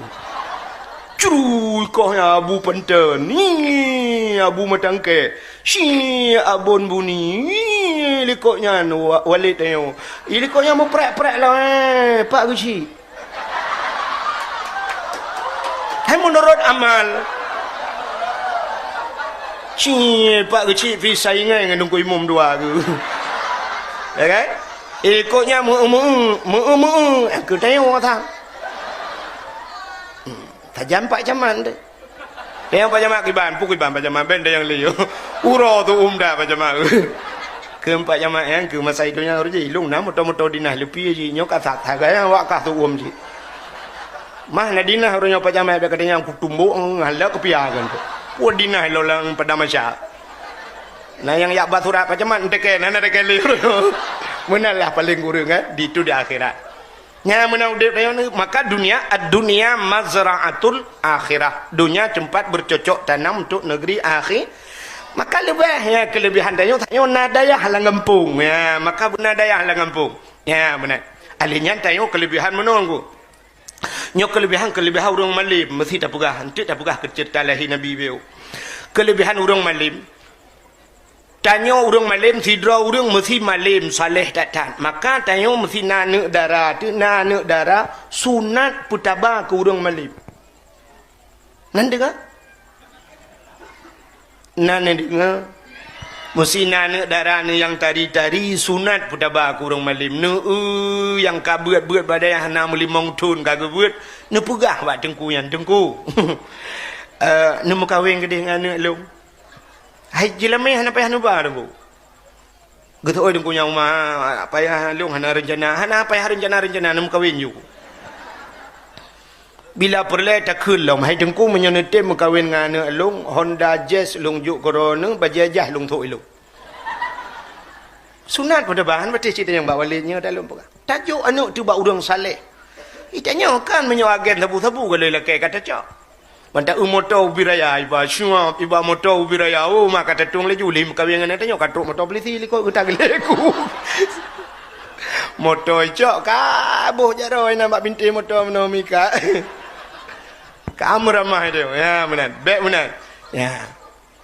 Cru, ikoh nyan Abu Panten. Hi, Abu Matangkek. Ci Abon Buni. Hi, likot nyan wa-, Walid Ayo. Hi, likot nyan meuprek-prek lah, eh, Pak Geuchik. Hai meunurot amal. Ci Pak Geuchik pih saingai ngon Teungku Imum dua geuh. Ya kan? Ikot nyan meu-eu-meu-eu, meu-eu-meu-eu, eh, keu tanyoe that. Hmm, tajam Pak Camat deh. Nyang Pak Camat kiban, peue kiban Pak Camat, ben dayang lieu. Uroe tu umda Pak Camat. Keu Pak Camat nyan, keu masa idup nyan, ureueng jih, lôn na moto-moto dinah leupie jih, nyoe ka that sagai awak kah tuom jih. Mah na dinah ureueng nyoe Pak Camat, bèk kata nyang kutumbok, ngalak keupia kan tu. Peue dinah lo lam padang mahsyar. Na nyang jak ba surat Pak Camat, enteukee, na, na enteukee lé. Meunan lah paléng kureueng, kan? Di tu di akhirat. Nyan meunan udép tanyoe ni, maka dunia, ad-dunya mazra'atul akhirah. Dunia tempat bercocok tanam untuk negeri akhi-, maka leubeh, ya, kelebihan tanyoe, tanyoe na dayah lam gampông. Ya, maka beuna dayah lam gampông. Ya, beuna. Alèh nyan tanyoe kelebihan meunoe ku. Nyoe kelebihan, kelebihan ureueng malém, meusti tapeugah. Enteuk tapeugah keu ceurita lahé Nabi beu. Kelebihan ureueng malém, tanyoe ureueng malém, sidroe ureueng meusti malém, saleh that-that. Maka tanyoe meusti na aneuk dara, teuk na aneuk dara, sunat peutaba keu ureueng malém. Na neudeungoe? Na neudeungoe? Meusti na aneuk dara neuh nyang tari-tari, sunat peutaba keu ureueng malém. Neu-eu nyang ka beuet-beuet badai hana meulimong thon ka geubeuet, neupeugah bak teungku nyan, "Teungku, eh, neumeukawen keudeh ngon aneuk lôn." Hai jeulamé hana payah neuba lom, Bu. Geuteuôi teungku nyang uma, payah lôn hana reuncana, hana payah reuncana-reuncana neumeukawen ju. Bila peureulèe takheun lom, hai teungku, meunyoe neutem meukawen ngon aneuk lôn, Honda Jazz lôn jok keu droeneuh, bajèe jazz lôn sôk ilôn. Sunat peutaba, han patéh cit tanyong bak walét nyoe dak lôn peugah. Tajok aneuk teuh bak ureueng saleh. Itanyoe kan meunyoe agen sabu-sabu ka lheueh lakèe ka tacok. Ban ta-eu moto ubit raya, iba syuab, iba moto ubit raya, oh, ma ka tatueng laju, lé meukawen ngon tanyoe, ka trok moto polisi likot geuta geuleku. Moto icok, ka boh jaroe inan bak bintéh moto meunoe mika. Ka meuramah itu, ya, meunan, bèk meunan. Ya.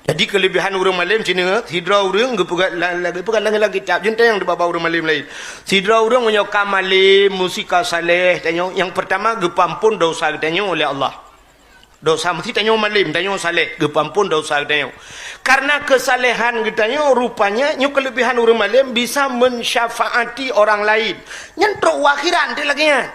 Jadi, kelebihan ureueng malém cit nyoe, sidroe ureueng geupeugah la-, la-, geupeugah lam, lam kitab, jeuet tanyong di bak-bak ureueng malém laén. Sidroe ureueng meunyoe ka malém, meusti ka saleh, tanyoe, nyang peurtama geupeuampon dosa geutanyoe lé Allah. Dosa meusti tanyoe malém, tanyoe saleh, geupeuampon dosa geutanyoe. Karena keusalehan geutanyoe, rupanya nyoe kelebihan ureueng malém bisa mensyafaati orang lain. Nyan trok u akhirat enteuk lagèe nyan.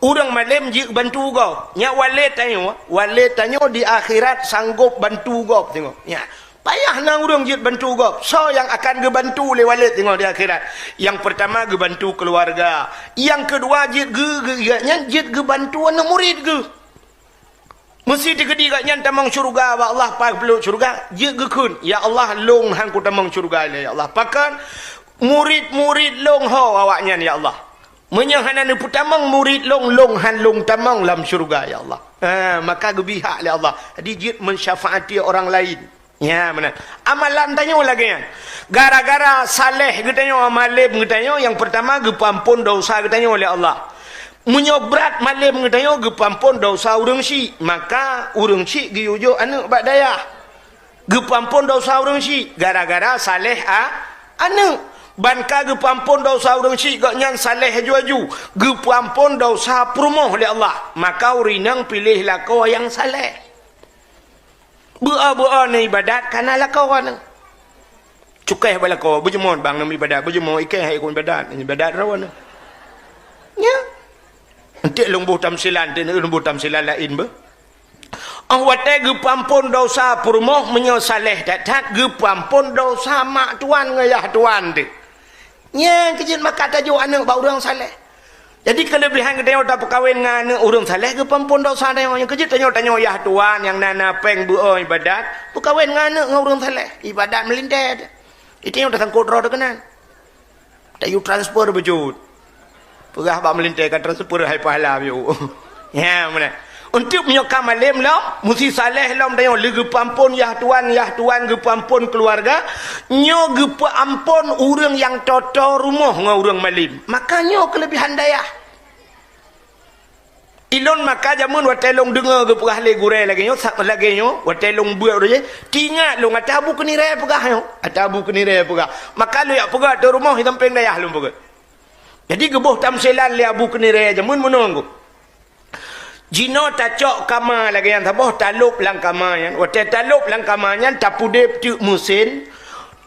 Ureuëng malém jeuet bantu gob. Nyak walét tanyoe, walét tanyoe di akhirat sanggob bantu gob, tengok. Nyak, payah na ureuëng jeuet bantu gob. Soe nyang akan geubantu lé walét, tengok, di akhirat? Nyang peurtama geubantu keuluwarga. Nyang keudua jeuet geu-, geu-, gobnyan jeuet geubantu aneuëk murit geuh. Meuseuti keudeh gobnyan tamong syeuruga bak Allah, paih peuleueh syeuruga, jeuet geukheun, "Ya Allah, lôn han kutamong syeuruga lé, ya Allah. Pakon? Murit-murit lôn ho awaknyan, ya Allah. Meunyoe hana neupeutamong murit lôn, lôn han lôn tamong lam syeuruga, ya Allah." Ha, maka geubri hak lé Allah. Jadi jeuet meusyafaati orang laén. Ya, meunan. Amalan tanyoe lagée nyan. Gara-gara saléh geutanyoe, malém geutanyoe, nyang peurtama geupeuamphon desya geutanyoe lé Allah. Meunyoe brat malém geutanyoe, geupeuamphon desya ureuëng syiek, maka ureuëng syiek geuyue jok aneuëk bak dayah. Geupeuamphon desya ureuëng syiek gara-gara saléh a-, aneuëk. Ban ka geupeuamphon desya ureuëng syiek, gobnyan saléh aju-aju, geupeuamphon desya peurumoh lé Allah. Maka ureuëng inong piléh lakoe nyang saléh. Beu-o-beu-o neuibadat kana lakoe neuh. Cukéh bak lakoe, beujeumoe bang neuibadat, beujeumoe ikéh hai kon ibadat, ibadat droe neuh. Nyan. Enteuk lôn boh tamsilan, enteuk lôn boh tamsilan laén beuh. Óh watée geupeuamphon desya peurumoh, meunyoe saléh that-that, geupeuamphon desya mak tuan ngon yah tuan teuh. Nyan keuh jeuet maka tajok aneuëk bak ureuëng saléh. Jadi, keuleubihan geutanyoe tapeukawen ngon aneuëk ureuëng saléh geupeuamphon desya tanyoe. Nyang keuh jeuet tanyoe, tanyoe yah tuan nyang na, na péng beu-o ibadat, peukawen ngon aneuëk ngon ureuëng saléh, ibadat meulintée. Tanyoe tasangkot droe teuh keunan. Tayue transfer beujeuet. Peugah bak meulintée ka transfer hai pahala yue. Ya, meunan. Untuk meunyoe ka malém lom, meusti saléh lom tanyoe, lé geupeuamphon yah tuan, yah tuan geupeuamphon keuluwarga, nyoe geupeuamphon ureuëng nyang toe-toe rumoh ngon ureuëng malém. Maka nyoe keuleubihan dayah. Ilôn maka jameun watée lôn deungoe geupeugah lé gurée lagée nyoe, sa-, lagée nyoe, watée lôn beuet roh jih, teuingat lôn ata Abu Keunirée peugah nyoe, ata Abu Keunirée peugah. Maka lôn jak peugah ateueh rumoh, di sampéng dayah lôn peugah. Jadi geuboh tamsilan lé Abu Keunirée jameun meunoe. Jinoe tacok kama lagée nyan saboh, talôb lam kama nyan. Watée talôb lam kama nyan, tapudeb teuk meusén,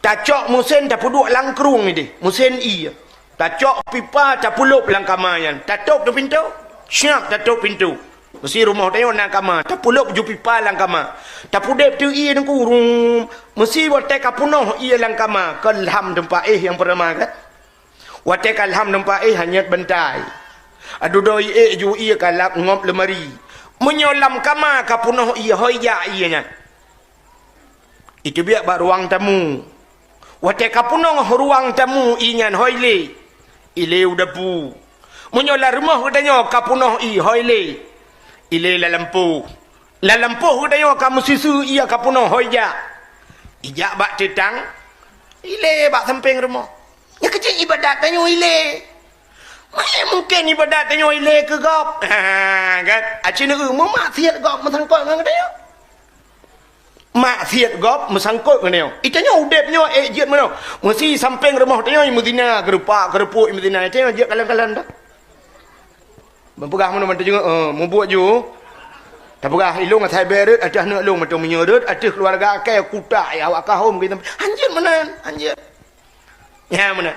tacok meusén, tapeuduek lam krueng ideh, meusén ié. Tacok pipa, tapeulôb lam kama nyan, tatôb teuk pintoe, siab tatôb pintoe. Meusti rumoh tanyoe na kama, tapeulôb ju pipa lam kama. Tapudeb teuk ié teungku, rum. Meusti watée ka peunoh ié lam kama, keulham teumpat éh nyang peurtama kan. Watée ka lham teumpat éh, hanyét bantai. Adudoe ié ju ié ka lap ngop leumari. Meunyoe lam kama ka peunoh ié, hôi jak ié nyan. Iteubiet bak ruang tamu. Watée ka peunoh ruang tamu ié nyan, hôi ilée. Ilée u dapu. Meunyoe lam rumoh geutanyoe ka peunoh ié, hôi ilée. Ilée lam lampôh. Lam lampôh geutanyoe ka meusisu ié ka peunoh, hôi jak. Ijak bak teutang, ilée bak sampéng rumoh. Nyang keuh jeuet ibadat tanyoe ilée. Meunan mungken ibadat tanyoe ilée keu gob. Ha, kan? Aci neu meumaksiat gob meusangkot ngon geutanyoe. Maksiat gob meusangkot ngon nyoe. Itanyoe udeb nyoe ék jeuet meunoe. Meusti sampéng rumoh tanyoe meuzina, geurupak, geurupuek meuzina. Itanyoe jeuet kalon-kalon dah. Meupeugah meunoe mantong jeuet, eh, mubuet ju. Tapeugah ilong asai bée rot, ateueh aneuk lôn mantong meunyoe rot, ateueh keuluwarga akai kutak ya awak kahom gitu. Hanjeuet meunan, hanjeuet. Ya, meunan.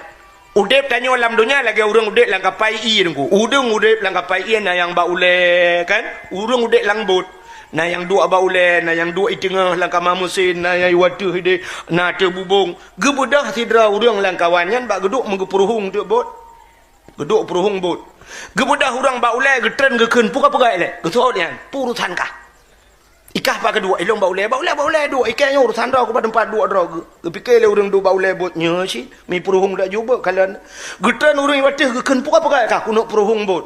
Udeb tanyoe lam donya lagée ureuëng udeb lam kapai ié teungku. Ureuëng udeb lam kapai ié na nyang bak ulée, kan? Ureuëng udeb lam bot. Na nyang duek bak ulée, na nyang duek i teungoh lam kama meusén, na nyang i wateueh ideh, na ateueh bubông. Geubeudoh sidroe ureuëng lam kawan nyan bak geuduek meugeupeuruhueng teuk bot. Geuduek peuruhueng bot. Geubeudoh ureuëng bak ulée geutreun geukheun, "Peue ka peugah ilée?" Geuseuôt nyan, "Peue urusan kah?" Ikah pat keuduek, ilong bak ulée, bak ulée, bak ulée duek, ikée nyoe urusan droe, kuba teumpat duek droe geu-, geupike lé ureuëng duek bak ulée buet nyoe cit, mi peuruhueng dak jubeuek kalon. Geutreun ureuëng wateueh geukheun, "Peue ka peugah kah?" "Kuneuk peuruhueng buet."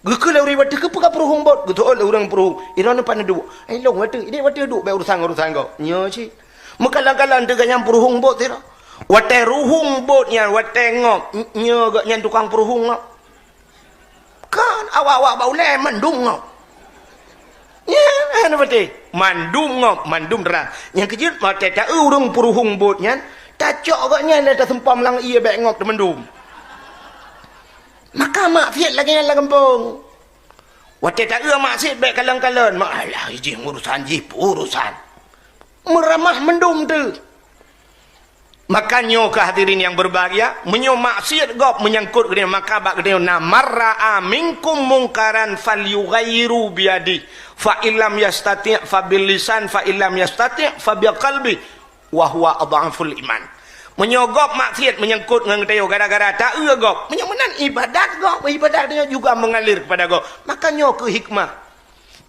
Geukheun lé ureuëng wateueh, "Keu peue ka peuruhueng buet?" Geuteuôt lé ureuëng peuruhueng, "Ilong nyoe pat neuduek." "Ilong wateueh, ideh wateueh duek, bék urusan ngon urusan gob." Nyoe cit. Meukalon-kalon teuga nyang peuruhueng buet sidroe. Watée ruhueng buet nyan, watée ngop, nyoe gobnyan tukang peuruhueng ngop. Kan awak-awak bak ulée mandum ngop. Ya, hana patéh. Mandum ngop, mandum terang. Nyang keujeuet watée ta-eu ureuëng peuruhueng bot nyan, tacok gobnyan lé taseumpam lam ié bék ngop teumandum. Maka maksiat lagée nyan lam gampông. Watée ta-eu maksiat bék kalon-kalon, mak alah jih urusan jih, urusan. Meuramah mandum teuh. Maka nyoe keuh hadirin yang berbahagia, meunyoe maksiat gob menyangkut geutanyoe, maka bak geutanyoe na, "Man ra'a minkum munkaran falyughayyirhu biyadihi, fa illam yastati' fa bilisan, fa illam yastati' fa biqalbi, wa huwa adhaful iman." Meunyoe gob maksiat menyangkut ngon geutanyoe gara-gara taeu gob, meunyoe meunan ibadat gob, ibadat geutanyoe juga mengalir kepada gob, maka nyoe keuh hikmah.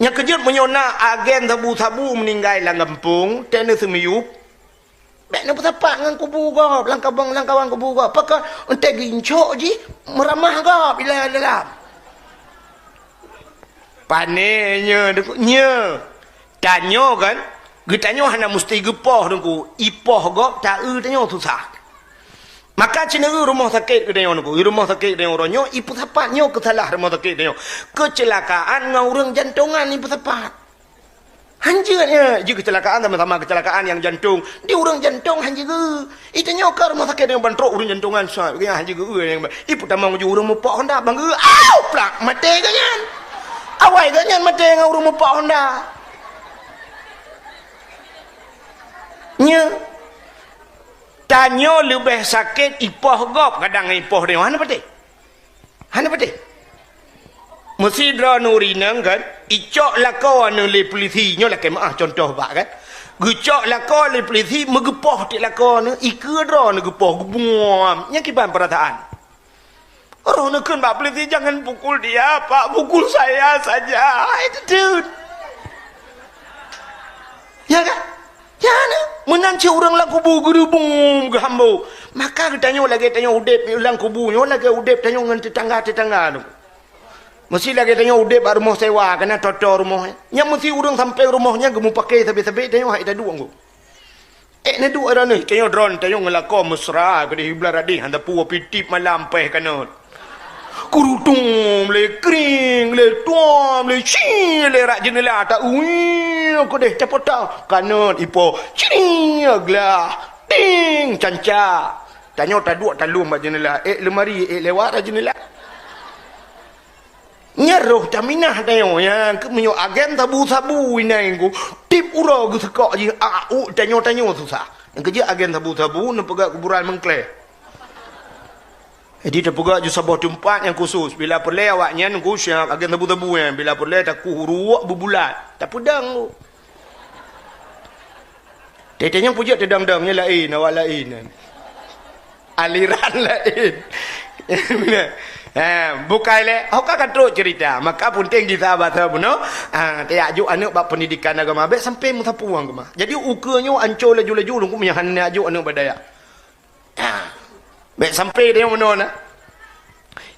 Nyang keujeuet meunyoe na agen sabu-sabu meuninggai lam gampông, teuh neuseumeuyueb, bèk neupeusapat ngon kubu gob, lam kabong, lam kawang kubu gob. Pakon, eunteuk geuincok jih, meuramah gob ilèe dalam. Pané nyoe, nyoe. Tanyoe kan, geutanyoe hana musti geupoh Teungku, ipoh gob taeu tanyoe susah. Maka cit na rumoh sakét geutanyoe Teungku, rumoh sakét geutanyoe uroe nyoe, ipeusapat nyoe keusalah rumoh sakét geutanyoe. Keuceulakaan ngon ureueng jantongan ipeusapat. Hanjeuet nyan, jih keuceulakaan sama-sama keuceulakaan nyang jantong. Di ureueng jantong hanjeuet geu. Itanyoe ka rumoh sakét nyang ban trok ureueng jantongan sa, geuh hanjeuet geu nyang ba-, ipeutamong ju ureueng mupok honda bang geu. Au, plak, maté geuh nyan. Awai geuh nyan maté ngon ureueng mupok honda. Nyoe. Tanyoe leubeh sakét ipoh gob kadang ipoh tanyoe. Hana patéh. Hana patéh. Meusidroe nuri nang kan, icok lakoe neu lé pulisi, nyoe lakèe meu'ah contoh bak kan. Geucok lakoe lé pulisi, meugeupoh tiek lakoe neu, ikeue droe neu geupoh, geubuam. Nyan kiban peurasaan. Roh neu kheun bak pulisi, "Jangan pukul dia, Pak, pukul saya saja." Hai, teuteuet. Ya kan? Nyan, meunan cit ureueng lam kubu geurubung geuhambo. Maka geutanyoe lagèe tanyoe udép lam kubu nyoe lagèe udép tanyoe ngon teutangga-teutangga nyoe. Meusti lagèe tanyoe udép bak rumoh sewa, kana toto rumoh. Nyan meusti ureueng sampéng rumoh nyan geumeupaké sabé-sabé tanyoe hai taduek ngon. Eh, neuduek droeneuh, tanyoe droen, tanyoe ngeulakèe mesra, keudéh hibla radéh, hana peue pih tiep malam péh kanot. Kurutung lé kring, lé tuam, lé ci, lé rak jeunela ta ui, keudéh tapota kanot ipo, cring glah, ting canca. Tanyoe taduek talom bak jeunela, ék leumari, ék lewat rak jeunela. Nyan roh taminah tanyoe, nyang keu meunyoe agen sabu-sabu inai ngku, tiep uroe geuseukok jih, a, u, tanyoe-tanyoe susah. Nyang keujeuet agen sabu-sabu neupeugah kuburan meuklé. Jadi, teupeugah ju saboh teumpat nyang khusus. Bila peureulèe awaknyan ngku siap agen sabu-sabu nyan. Bila peureulèe takuh uruek beubulat. Tapeudong ngku. Teuh-teuh nyang peujeuet teudong-dong nyan laén, awak laén. Aliran laén. Ha, bukai lé. Ho ka ka trok cerita. Maka peunteng gisa basa bunoe. Ha, tajak jok aneuk bak pendidikan agama. Bèk sampai meusapeue agama. Jadi, ukeue nyoe ancô laju-laju lungkuk meunyoe hana jak jok aneuk bak dayah. Ha. Bèk sampai tanyoe meunoe na.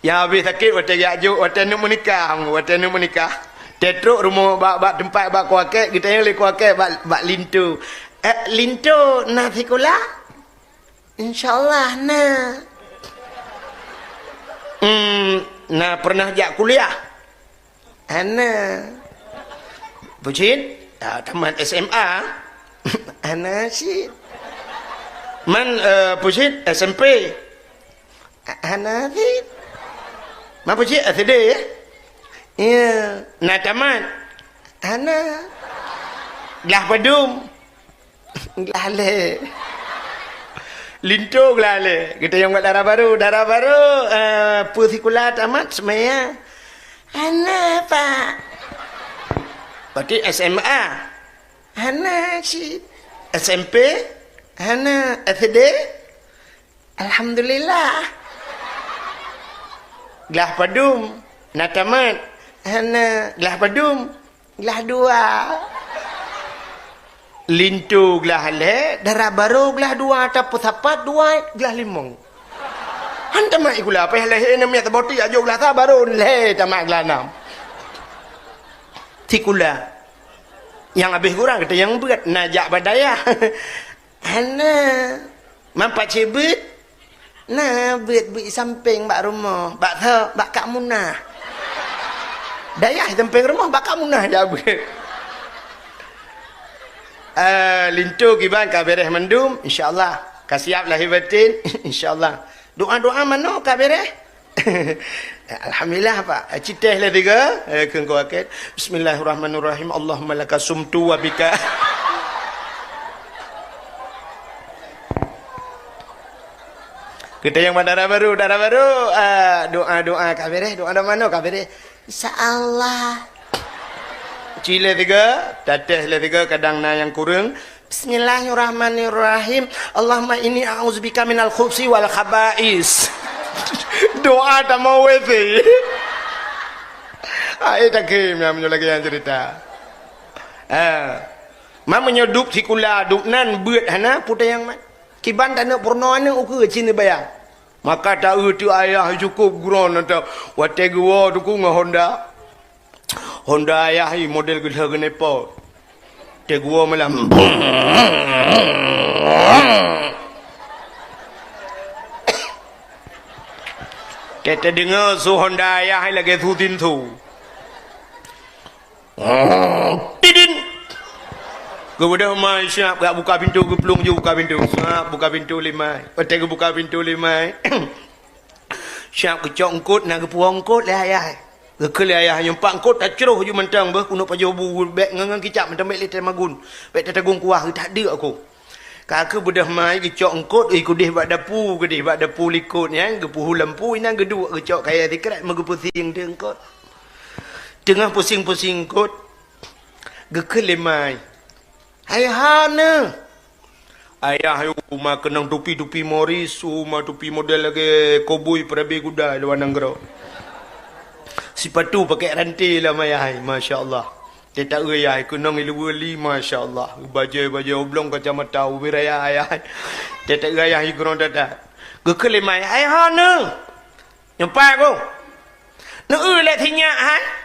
Nyang habéh sakét watèe jak jok, watèe neuk meunikah, watèe neuk meunikah. Teutrok rumoh bak, bak teumpat bak kuakèe, geutanyong lé kuakèe bak, bak linto. "Eh, linto, na sikula?" "Insya Allah, na." "Hmm, na pernah jak kuliah?" "Hana." "Peue cit?" "Ah, tamat S M A." "Hana cit." "Man, eh, peue cit?" "S M P." "Ah, hana cit." "Man peue cit?" "S D, ya?" "Ya." "Na tamat?" "Hana." "Glah padum?" "Glah lhèe." Linto glah lhèe. Geutanyong bak dara barô. "Dara barô, eh, peue sikula tamat seumaya?" "Hana, Pak." "Berarti S M A?" "Hana cit." "S M P?" "Hana." "S D?" "Alhamdulillah." "Glah padum? Na tamat?" "Hana." "Glah padum?" "Glah dua." Linto glah lhèe, dara barô glah dua, tapeusapat dua, glah limong. Han tamat sikula, payah lahé aneuk miet saboh teuk jak jok glah sa, barô lhèe tamat glah nam. Sikula. Nyang habéh gura gata nyang beuet, na jak bak dayah. Hana. Man pakcik beuet? Na beuet, beuet sampéng bak rumoh, bak tho, bak Kak Munah. Dayah sampéng rumoh, bak Kak Munah jak beuet. Eh, linto kiban ka bèrèh mandum, insya Allah. Ka siap lahé batén, insya Allah. Doa-doa manoe ka bèrèh? Alhamdulillah, Pak. Citèh lé tiga, eh, keu engkau akét. Bismillahirrahmanirrahim. Allahumma laka sumtu wa bika. Kita nyang ban dara barô, dara barô, ah, doa-doa ka beureh, doa-doa manoe ka beureh. Insya Allah. Ci lé tiga, tatéh lé tiga, kadang na nyang kureueng. Bismillahirrahmanirrahim. Allahumma inni a'udzubika minal khubsi wal khaba'is. Doa tamong W C. Ai takheun meunyoe lagèe nyan cerita. Ah. Ma meunyoe dub sikula dub nan beuet hana, peue teuh nyang mat. Kiban taneuk peurunoe aneuk ukeue cit neubayang. Maka ta-eu teuk ayah cukôp geuron atau watèe geuwoe teuk ngon Honda. Honda ayah i model geudah geuneupot. Watèe geuwoe malam. Teudeungoe su Honda ayah lagèe su tinsu. Tidin. Geubeudôh mai siap, geujak buka pintoe, geuplueng ju buka pintoe. Siap buka pintoe lé mai. Watèe geubuka pintoe lé mai. Siap geucok eungkôt, na geupuwoe eungkôt lé ayah. Geukheun lé ayah, nyoe pat eungkôt tacroh ju mantong beuh, keuneuk pajoh bu bèk ngon, ngon kicap mantong bèk lé tamagun. Bèk tatagong kuah, geutak deuk aku. Ka keubeudôh mai geucok eungkôt, ih, keudeh bak dapu, keudeh bak dapu likôt nyan, geupeuhu lampu, inan geuduek geucok kayèe sikrek, meugeupeusieng teuk eungkôt. Teungoh peusieng-peusieng eungkôt, geukheun lé mai. Hai hana. Ayah yue ma keunong tupi-tupi Morris, su ma tupi model lagèe koboi peurabe kuda luwa nanggroe. Sipatu pakèk ranté lam ayah, masya Allah. Teuta-eu ayah keunong iluweue li, masya Allah. Bajèe-bajèe oblong kacamata ubé raya ayah. Teuta-eu ayah i keunong tata. Geukheun lé mai, "Hai hana." Nyoe pat ku. Neu-eu lé sinyak hai.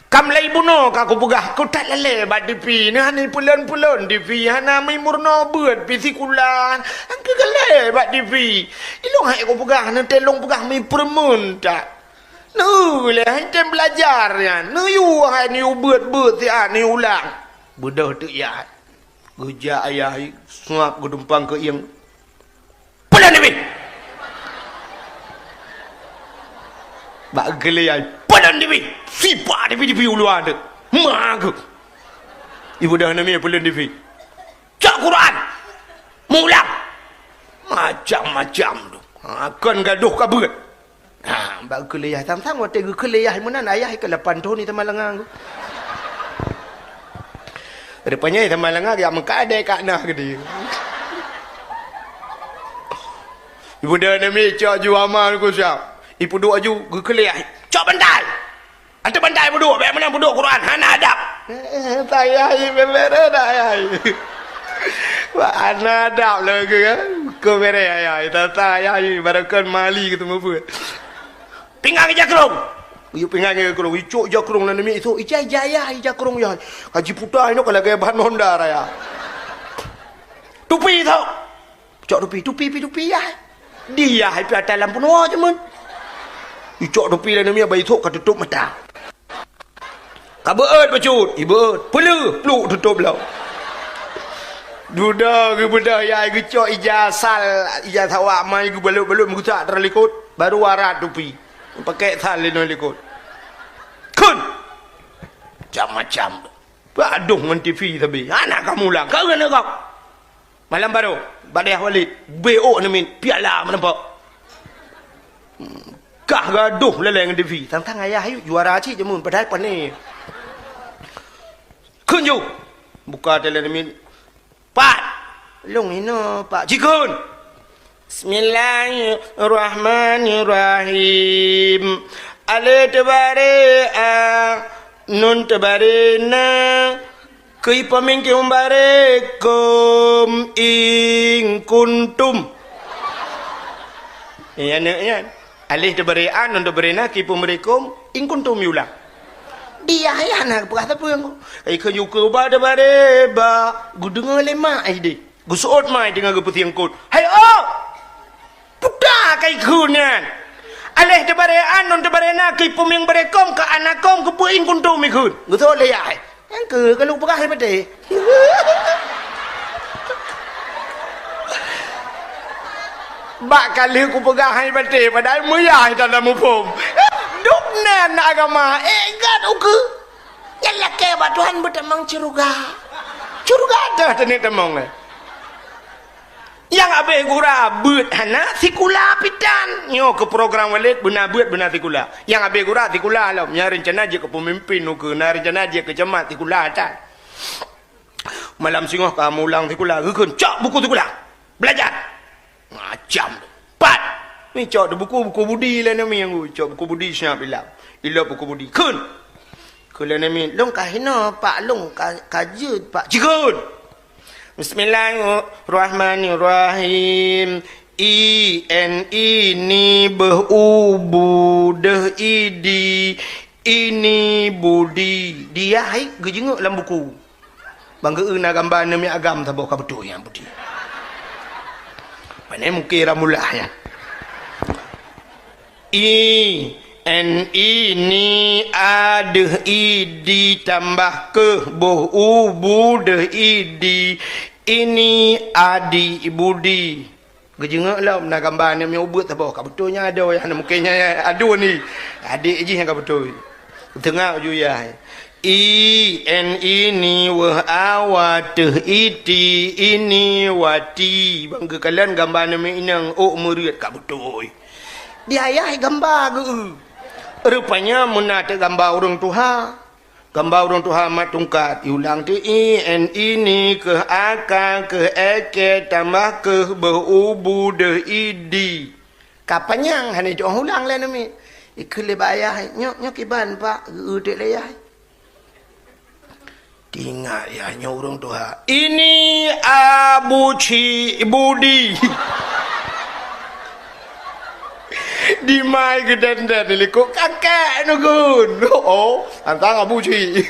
Kam lé bunoe ka kupeugah, ku that lalé bak TV. Neu hana peulon-peulon TV, hana meurunoe beuet pi sikula. Angkeu galé bak TV. Ilong hai kupeugah, neu teuh lôn peugah mi peureumeun that. Neu lé hai tem belajar nyan. Neuyue hai neuyue beuet-beuet siat neuyue ulang. Beudôh teuk yah. Geujak ayah suap geudumpang keu ieng. Peulon dipih! Bak geulé ai, peulon dipih! Sipak dipih-dipih u luwa teuk. Ma geuh! Ibu dah nami peulon dipih. Cok Quran! Mulang! Macam-macam tu. Ha, kon gadoh ka beuet. Ha, bak geukheun lé yah sang-sang watèe geukheun lé yah meunan, ayah ka lapan thon i Samalanga. Rupanya i Samalanga geujak meukat adèe ka na keudéh. Ibu dah nami cok ju ama ku siap. Ipeuduek aju geukheun lé yah. Cok bantai! Ateueh bantai peuduek, bèk meunan peuduek Quran, hana adab. Eh, eh, tayah i bebere dah ayah. Wah, hana adab lagèe kan. Keu bere ayah, tata ayah i barokan mali keu teumeupeue. Pinggang ija krong. Yue pinggang ija krong, icok ija krong nan mi iso, ija ija ayah ija krong yah. Haji puta inoe ka lagèe ban Honda raya. Tupi iso. Cok tupi, tupi pi tupi yah. Di yah pi atas lampu noe jameun. Icok tupi lé nami bai sok ka tutôp mata. Ka beuet bacut, ibeuet, peuleuh, pluk tutôp lom. Dudoe geubeudôh yah geucok ija sal, ija sawak mai geubalot-balot meugusak teuh likôt, baru arat tupi. Pakèk sal lé ngon likôt. Kheun! Macam-macam. Bak adoh ngon TV sabe. Hana ka mulang, ka ngon gob. Malam baroe, bak dayah Walid, B O neumit, piala meuneupok. Kah gadoh laleng TV, sang-sang ayah ayue juara cit jameun, padahai pané. Kheun ju, buka teuh laleng neumit. Pat! Lôn inoe, Pak. Jikheun! Bismillahirrahmanirrahim. Alif teubaré a, nun teubaré na, Keu ipeumieng keu baré kôm in kuntum. Nyan, nyan. Alif teubaré a, nun teubaré na, keu ipeubaré kôm, in kuntum iulang. Di yah na geupeugah sapeue ngon. Ai keu yukeue ba teubaré ba, geudeungoe lé mak ai deh. Geuseuôt mai teungoh geupeusieng kôt. Hai, oh! Puta ka ikheun nyan. Alif teubaré a, nun teubaré na, keu ipeumieng baré kôm, keu ana kôm, keu peue in kuntum ikheun. Geuseuôt lé yah. Nyang keu ka lôn peugah hai patéh. Bak ka lheueh kupeugah hai patéh, padahai meuyah hana muphom. Dum nan agama, eh, gat ukeue. Nyan lakèe bak Tuhan beutamong syeuruga. Syeuruga teuh taneuk tamong, eh. Nyang abéh gura beuet hana, sikula pih tan. Nyoe keu program Walid beuna beuet beuna sikula. Nyang abéh gura sikula lom, nyang reuncana jeuet keu peumimpin ukeue, na reuncana jeuet keu camat sikula tan. Malam singoh ka mulang sikula, geukheun, "Cok buku sikula! Beulajar!" Macam tu. Pat! Mi cok di buku, buku budi lé nami nyang cok buku budi siap ilam. Ilop buku budi. Kheun! Kheun lé nami, "Lôn ka hinoe, Pak, lôn ka, ka jeuet, Pak." Cikheun! Bismillahirrahmanirrahim. I, N, I, ni, beuh, u, bu, deuh, i, di, ini, budi. Di yah hai geujingeuk lam buku. Bang geu na gamba neumiet agam saboh ka beutôi nyan budi. Pane mungkin ramullah nyan. I, N, I, ni, a, deuh, i, di, tambah keuh, boh, u, bu, deuh, i, di, ini, adi, budi. Geujingeuk lom na gamba aneuk miet ubeut saboh ka beutôi nyan adoe, nyan mungken nyan aduen ni. Adek jih nyang ka beutôi. Teungoh ju yah. I, N, I, ni, weuh, a, wa, teuh, iti, ini, wati. Bang geukalon gamba aneuk miet inong ôk meureuet ka beutôi. Di ayah gamba geu. Rupanya meuna teuk gamba ureueng tuha. Gamba ureueng tuha mat tungkat, iulang teuk i, N, I, ni, keuh a, ka, keuh e, ke, tambah keuh, beuh, u, bu, deuh, i, di. Ka panyang, hana jitu'oh ulang lé aneuk miet. Ikheun lé bak ayah, "Nyoe, nyoe kiban, Pak?" Geu-eu teuk lé ayah. Teuingat yah nyoe ureueng tuha. Ini Abu Cik Budi. Dimai geudenden likot kakek neugon. Oh, antang Abu Cik.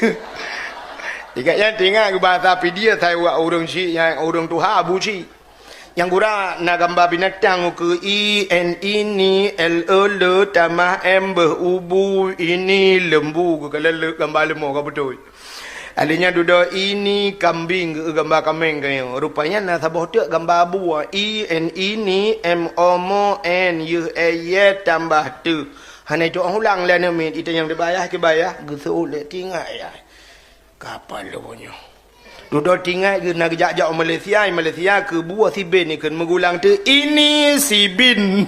Ingat nyan teuingat bahasa Pidie, sai wak ureueng cik nyang ureueng tuha Abu Cik. Nyang gura na gamba binatang ukeue i, N, I, ni, L, E, le, tamah, M, beuh, u, bu, ini, lembu, geukalon le, gamba leumo ka beutôi. Alèh nyan dudoe ini kambing geu gamba kaméng keu nyoe. Rupanya na saboh teuk gamba abu, i, N, I, ni, M, O, mo, N, yeuh, e, ye, tambah teuh. Hana jitu'oh ulang lé aneuk miet, itanyong di bak ayah, keu bak ayah, geuseuôt lé teuingat ayah. Kapal lôn nyoe. Dudoe teuingat geu na geujak-jak u Malaysia, i Malaysia keu buah siben ikheun meugulang teuk ini sibin.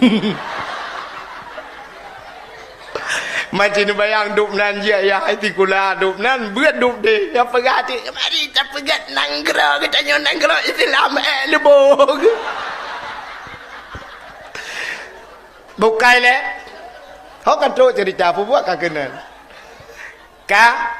Macam neubayang dub nan jih ayah sikula dub nan beuet dub deh. Nyang peugah teuk, "Mari tapeugét nanggroe geutanyoe nanggroe Islam, eh, lubong." Bukai lé. Ho ka trok cerita peubuet ka keunan. Ka,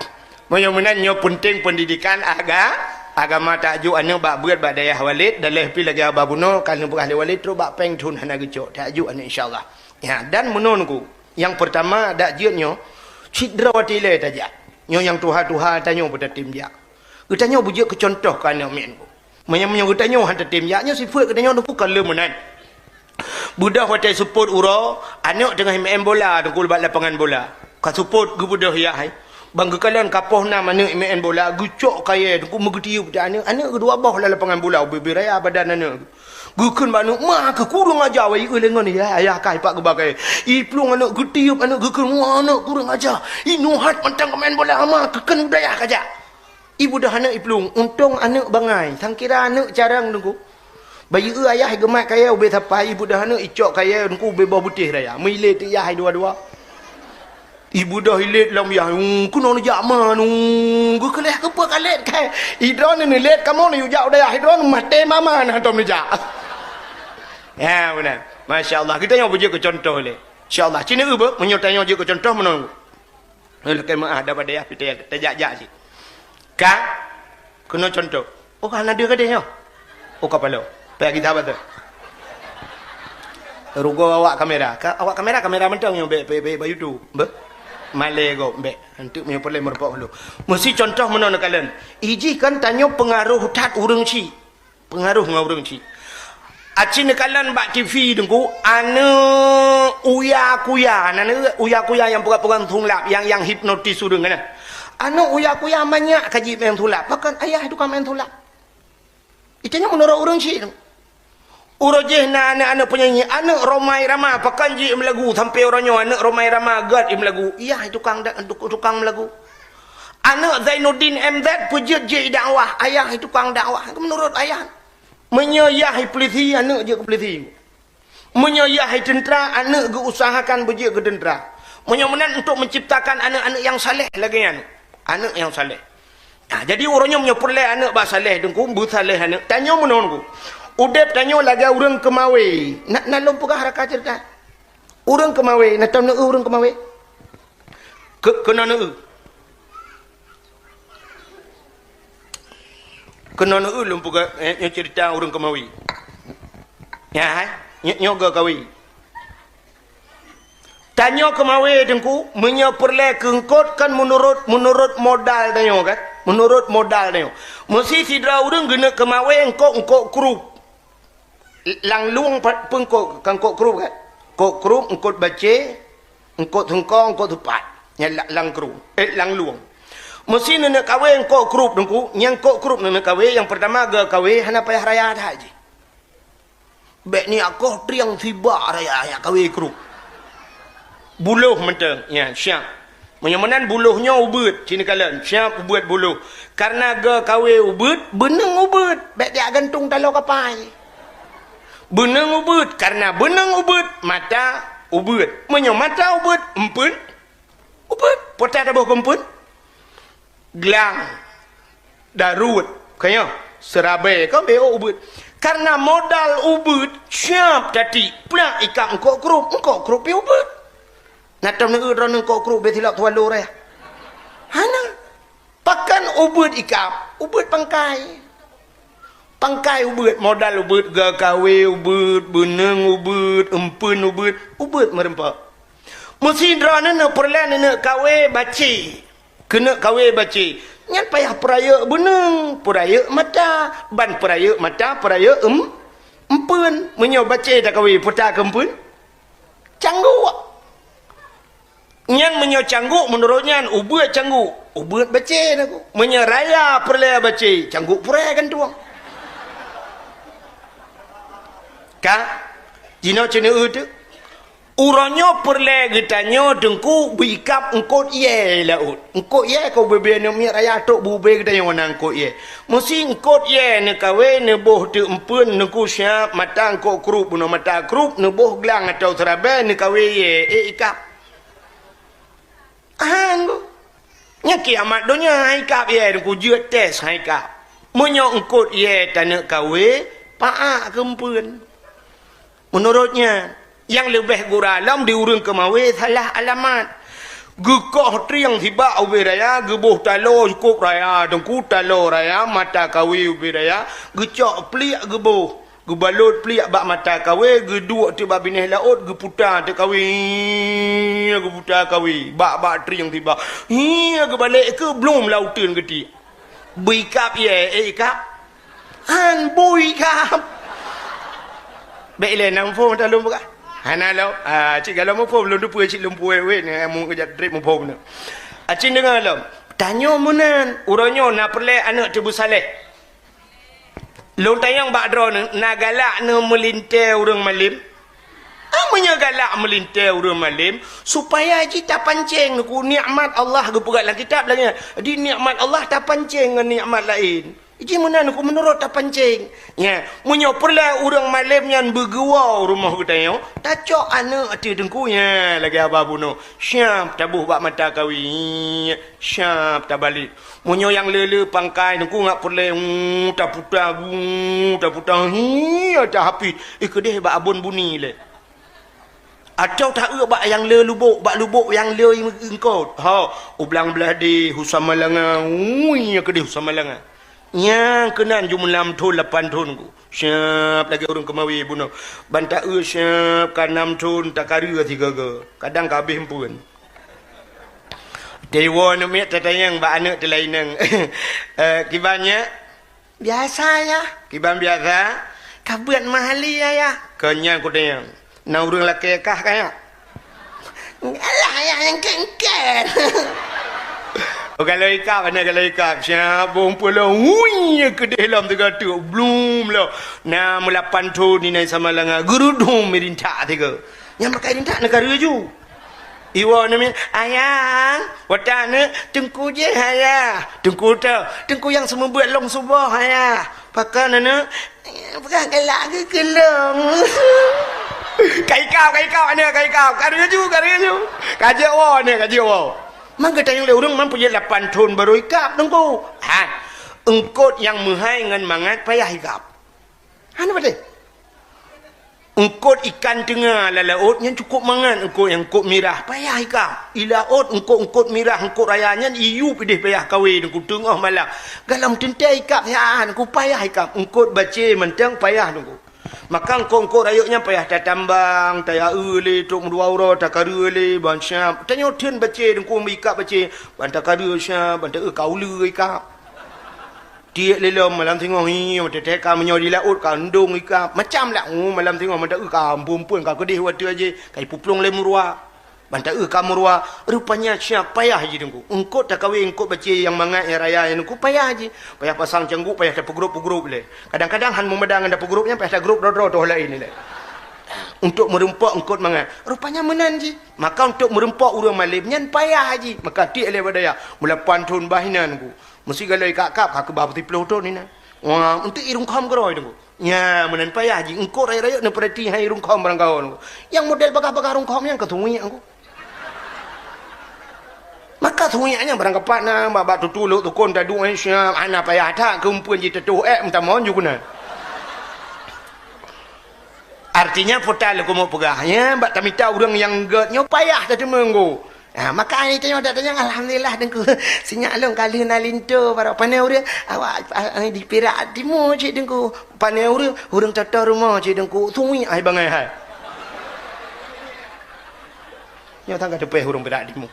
meunyoe meunan nyoe peunteng peundidikan aga-, agama, tajok aneuk bak beuet bak dayah Walid, daleh pih lagèe haba bunoe ka lheueh peugah lé Walid trok bak péng thon hana geucok, tajok aneuk insya Allah. Ya, dan meunoe nunggu. Nyang peurtama dak jeuet nyoe, cit droe watèe ilèe tajak. Nyoe nyang tuha-tuha tanyoe peutatém jak. Geutanyoe beujeuet keu cuntoh keu aneuk miet nunggu. Meunyoe, meunyoe geutanyoe han tatem jak, nyoe sifeuet geutanyoe teungku ka lheueh meunan. Beudôh watèe seupôt uroe, aneuk teungoh meu'en bola teungku bak lapangan bola. Ka seupôt geubeudôh yah hai. Bang geukalon ka poh nam aneuk meu'en bola, geucok kayèe teungku meugeutiyeub di aneuk, aneuk geudua boh lam lapangan bola, ubé-bé raya badan aneuk. Geukheun bak aneuk, "Ma keuh kureueng aja, wai eu lé ngon yah, ayah kai pak geuba kayèe." Iplueng aneuk geutiyeub aneuk geukheun, "Wah aneuk kureueng aja. Inoe hat mantong ka meu'en bola, ma keuh kheun u dayah kajak." Ibeudôh aneuk iplueng, untông aneuk bangai, sangkira aneuk carông teungku. Bayeue ayah geumat kayèe ubé sapai, ibeudôh aneuk icok kayèe teungku ubé boh beutéh raya. Meuilét yah hai dua-dua. Ibeudôh ilét lom yah, "Hmm, keunoe neujak ma, hmm, geukeuleh keupeue ka lét kayèe. Idroeneuh neulét kamoe neujak u dayah idroeneuh maté mama nah tom neujak." Ya, beuna. Masya Allah, geutanyoe beujeuet keu cuntoh lé. Insya Allah, ci neueu beuh, meunyoe tanyoe jeuet keu cuntoh meunoe. Lakèe meu'ah daripada yah pih tajak-jak cit. Ka keunoe cuntoh. Oh, hana deuh gadeh nyoe. Oh, kapalo. Payah gita bateue. Rugoe awak kamera. Ka, awak kamera, kamera mantong nyoe bèk, bèk, bèk bak YouTube. Beuh. Malèe gob bèk. Hanteuk meunyoe peureulèe meureumpok lôn. Meusi cuntoh meunoe neukalon. Ijih kan tanyoe peungaroh that ureueng chik. Peungaroh ngon ureueng chik. Aci neukalon bak TV teungku, aneuk uya kuya, aneuk uya kuya nyang peugah-peugah thon lap, nyang, nyang hipnotis ureueng nyan. Aneuk uya kuya manyak ka jimeu'en thon lap, pakon ayah tukang meu'en thon lap. Itu nyan meunurot ureueng chik teungku. Uroe jéh na aneuk-aneuk peunyanyi, aneuk Rhoma Irama, pakon jimeu'en lagu sampoe uroe nyoe aneuk Rhoma Irama gèt jimeu'en lagu. Yah tukang da-, tukang meu'en lagu. Aneuk Zainuddin M Z peujeuet jih dakwah, ayah tukang dakwah. Meunurot ayah. Meunyoe yah i polisi, aneuk jeuet keu polisi. Meunyoe yah i teuntra, aneuk geuusahakan beujeuet keu teuntra. Meunyoe meunan untuk menciptakan aneuk-aneuk nyang saleh lagèe nyan. Aneuk nyang saleh. Nah, jadi uroe nyoe meunyoe peureulèe aneuk bak saleh, Teungku, beusaleh aneuk. Tanyoe meunoe, Teungku. Udép tanyoe lagèe ureueng keumawé. Na, na lôn peugah raka ceurita. Ureueng keumawé, na tom neueu ureueng keumawé? Keu-, keunoe neueu. Keunoe neueu lôn peugah, eh, nyoe ceurita ureueng keumawé. Nyan hai, nyoe, nyoe geuh kawé. Tanyoe keumawé, Teungku, meunyoe peureulèe keu eungkôt kan meunurot, meunurot modal tanyoe kan? Meunurot modal tanyoe. Meusi sidroe ureueng geuneuk keumawé eungkôt, eungkôt krup. Lam lueng pa-, peue eungkôt, ka eungkôt krup kan? Eungkôt krup, eungkôt bacé, eungkôt seungko, eungkôt seupat. Nyan la-, lam krup, eh, lam lueng. Meusi neuneuk kawé eungkôt krup, Teungku. Nyang eungkôt krup neuneuk kawé, nyang peurtama geuh kawé hana payah raya that jih. Bèk neujak koh trieng sibak raya, jak kawé krup. Buloh mantong, ya, siap. Meunyoe meunan buloh nyoe ubeuet, ci neukalon, siap ubeuet buloh. Kareuna geuh kawé ubeuet, beuneueng ubeuet, bèk jak gantong taloe kapai. Beuneueng ubeuet, kareuna beuneueng ubeuet, mata ubeuet. Meunyoe mata ubeuet, eumpeuen ubeuet. Peue taboh keu eumpeuen? Glang, daruet, ka nyoe, seurabèe, ka bèk ubeuet. Kareuna modal ubeuet, siap tatiek, plak ikab eungkôt krup, eungkôt krup pih ubeuet. Na tom neueu droeneuh eungkôt krup bèk silop tuwalo raya? Hana. Pakon ubeuet ikab? Ubeuet pangkai. Pangkai ubeuet, modal ubeuet, geuh kawé ubeuet, beuneueng ubeuet, eumpeuen ubeuet, ubeuet meureumpok. Meusi droeneuh peureulèe neuneuk kawé bacé. Keuneuk kawé bacé. Nyan payah peurayeuk beuneueng, peurayeuk mata, ban peurayeuk mata, peurayeuk eum-, eumpeuen. Meunyoe bacé takawé, peue takeu eumpeuen? Cangguk. Nyan meunyoe cangguk, meunurot nyan, ubeuet cangguk, ubeuet bacé Teungku. Meunyoe raya peureulèe bacé, cangguk purèe gantueng. Ka? Jinoe ci neueu teuk. Uroe nyoe peureulèe geutanyoe Teungku beuikab eungkôt yèe laôt. Eungkôt yèe ka ubé-bé aneuk miet raya trok beu-ubé geutanyoe na eungkôt yèe. Meusi eungkôt yèe neukawé neuboh teuk eumpeuen Teungku siap mata eungkôt krup bunoe mata krup neuboh glang atau seurabèe neukawé yèe ék ikab. Hán, Bu. Nyan kiamat donya han ikab yèe Teungku jeuet tes han ikab. Meunyoe eungkôt yèe taneuk kawé, paak keu eumpeuen. Meunurot nyan, nyang leubeh gura lom di ureueng keumawé salah alamat. Geukoh trieng sibak ubé raya, geuboh taloe cukôp raya, Teungku taloe raya, mata kawé ubé raya, geucok pliek geuboh. Geubalot pliek bak mata kawé, geuduek teuk bak binéh laôt, geuputa teuk kawé, geuputa kawé, bak-bak trieng sibak. Hi, geubalek keu blom lam uteuen geutiek. Beuikab yèe, ék ikab? Han, beuikab. Bèk ilèe na muphom ata lôn peugah. Hana lom. Ah, cit galom muphom, lôn teupeue cit lôn puwèh wèt, nyan mu keujak trép muphom nyoe. Acit deungö lom. Tanyoe meunan, uroe nyoe na peureulèe aneuk teubeusaleh. Lôn tanyong bak droeneuh, na galak neuh meulintèe ureueng malém? Ah, meunyoe galak meulintèe ureueng malém, supaya jih tapancéng Teungku nikmat Allah geupeugah lam kitab lagèe nyan. Di nikmat Allah tapancéng ngon nikmat laén. Jih meunan Teungku meunurot tapancéng. Nya, meunyoe peureulèe ureueng malém nyan beugeuwoe u rumoh geutanyoe, tacok aneuk ateueh Teungku, nya, lagèe haba bunoe. Siap taboh bak mata kawé. Siap tabalek. Meunyoe nyang le-le pangkai Teungku ngat peureulèe, uu, taputa, uu, taputa, hi, tahapit. Eh, keudeh bak abon buni lé. Atawa taeu bak nyang le lubok, bak lubok nyang le eungkôt. Ha, u Blang Blahdeh, u Samalanga, ui, nyang keudeh u Samalanga. Nyang keunan jumeulam thon lapan thon ku. Siap lagèe ureueng keumawé bunoe. Ban taeu siap ka nam thon takareu sigoe-goe. Kadang ka abéh eumpeuen. Teuwoe aneuk miet tatanyong bak aneuk teulaineng. Eh, kiban nyak? Biasa, Yah. Kiban biasa? Ka beuet meuhali, Yah, Yah. Keu nyan kutanyong. Na ureueng lakèe kah ka, Yah? Alah, Yah, nyang kèt-kèt. Oh, galak ikab, aneuk galak ikab. Siap, bông pulo. Hui, keudeh lom teuga teuk. Blum lom. Na meulapan thon inan Samalanga. Geurudum meurintak teuga. Nyang pakai rintak neukareu ju. Iwoe aneuk miet, "Ayah, watèe aneuk, Teungku jih, Ayah." "Teungku teuh?" "Teungku nyang seumeubeuet lôn suboh, Ayah." "Pakon aneuk?" "Peugah galak geuh keu lôn." Ka ikab, ka ikab aneuk, ka ikab. Ka laju, ka laju. Ka jeuet woe aneuk, ka jeuet woe. Maka tanyong lé ureueng, "Man peue jeuet lapan thon barô ikab, Teungku?" "Han. Eungkôt nyang meuhai ngon mangat payah ikab." Hana patéh. Eungkôt ikan teunga lam laôt nyan cukôp mangat eungkôt, nyang eungkôt mirah, payah ikab. I laôt eungkôt-eungkôt mirah, eungkôt raya nyan iyup idéh payah kawé Teungku teungoh malam. Galom teuntèe ikab siat Teungku, payah ikab. Eungkôt bacé mantong payah Teungku. Maka eungkôt-eungkôt rayeuk nyan payah tatambang, tayaeu lé, trok meudua uroe, takareu lé, ban siap. Tanyoe theun bacé Teungku meuikab bacé, ban takareu siap, ban taeu ka uleue ikab. Tiek lé lom malam singoh, hi, teutek ka meunyoe di laôt ka ndong ikab. Macam lah, oh, malam singoh mantong ka amphon-amphon ka keudeh watèe jih, ka ipuplueng lé meuruwa. Ban taeu ka meuruwa, rupanya siap payah jih Teungku. Eungkôt takawé, eungkôt bacé nyang mangat, nyang raya nyan Teungku payah jih. Payah pasang cangguk, payah tapeugrôp-peugrôp lé. Kadang-kadang han meumada ngon tapeugrôp nyan, payah tagrôp droe-droe toh laén lé. Untuk meurumpok eungkôt mangat. Rupanya meunan jih. Maka untuk meurumpok ureueng malém nyan payah jih. Maka tiek lé bak dayah. Meulapan thon bah inan Teungku. Meusigoe lé kab-kab ka keubah peusiplôh thon inan. Wah, eunteuk i rungkhom keudroe Teungku. Nya, meunan payah jih. Eungkôt rayeuk-rayeuk neupeurati hai rungkhom barangkaho Teungku. Nyang model bagah-bagah rungkhom nyan ka suwiek Teungku. Maka suwiek nyan barangkapat na, bak-bak tutu lhok tukon taduek, eh, siap, hana payah that, keueumpeuen jiteutoh ék meutamong ju keunan. Artinya, peue ta lôn keumeung peugah, nya, bak tamita ureueng nyang gèt nyoe payah tateumeung Teungku. Ha, maka ai tanyoe dak tanyong, "Alhamdulillah, Teungku. Sinyak lôn ka lheueh na linto, barô pané ureueng, awak, a, a, di Pirak Timu cit, Teungku. Pané ureueng, ureueng toto rumoh cit, Teungku. Suwiek ai bangai hai." Nyoe tangga teupeh ureueng Pirak Timu.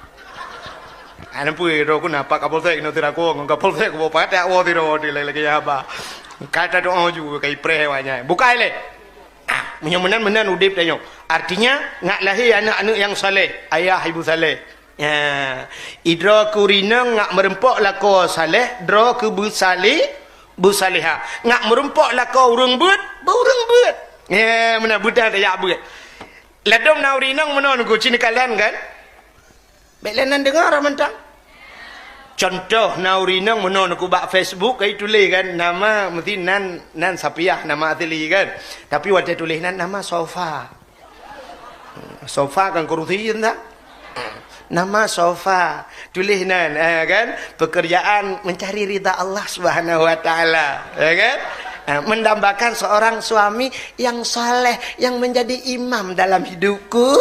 Ai, nampu droe ku na Pak Kapolsek, nyoe sira ku ngon Kapolsek, ku pakat woe sira di lagi-lagi haba. Ka tadoa ju, ka ipreh awak nyan. Bukai lé. Ah, meunyoe meunan, meunan udép tanyoe. Artinya, ngak lahé aneuk-aneuk nyang saleh, ayah ibu saleh. Ya, idroe keu ureueng inong ngak meurumpok lakoe saleh, droe keu beusaleh, beusalehah. Ngak meurumpok lakoe ureueng beuet, beu ureueng beuet. Ya, meunan beutôi tajak beuet. Ladôm na ureueng inong meunoe Teungku, ci neukalon kan? Bèk lé nan deungoe rhah mantong. Cuntoh, na ureueng inong meunoe Teungku bak Facebook, ka ituléh kan, nama meusti nan, nan Sapiah, nama asli kan. Tapi watèe tuléh nan, nama Sofa. Sofa kan kurusi, entah. Nama Sofa. Tuléh nan, eh, kan, pekerjaan mencari ridha Allah Subhanahu wa Ta'ala, ya kan? Eh, mendambakan seorang suami yang saleh, yang menjadi imam dalam hidupku.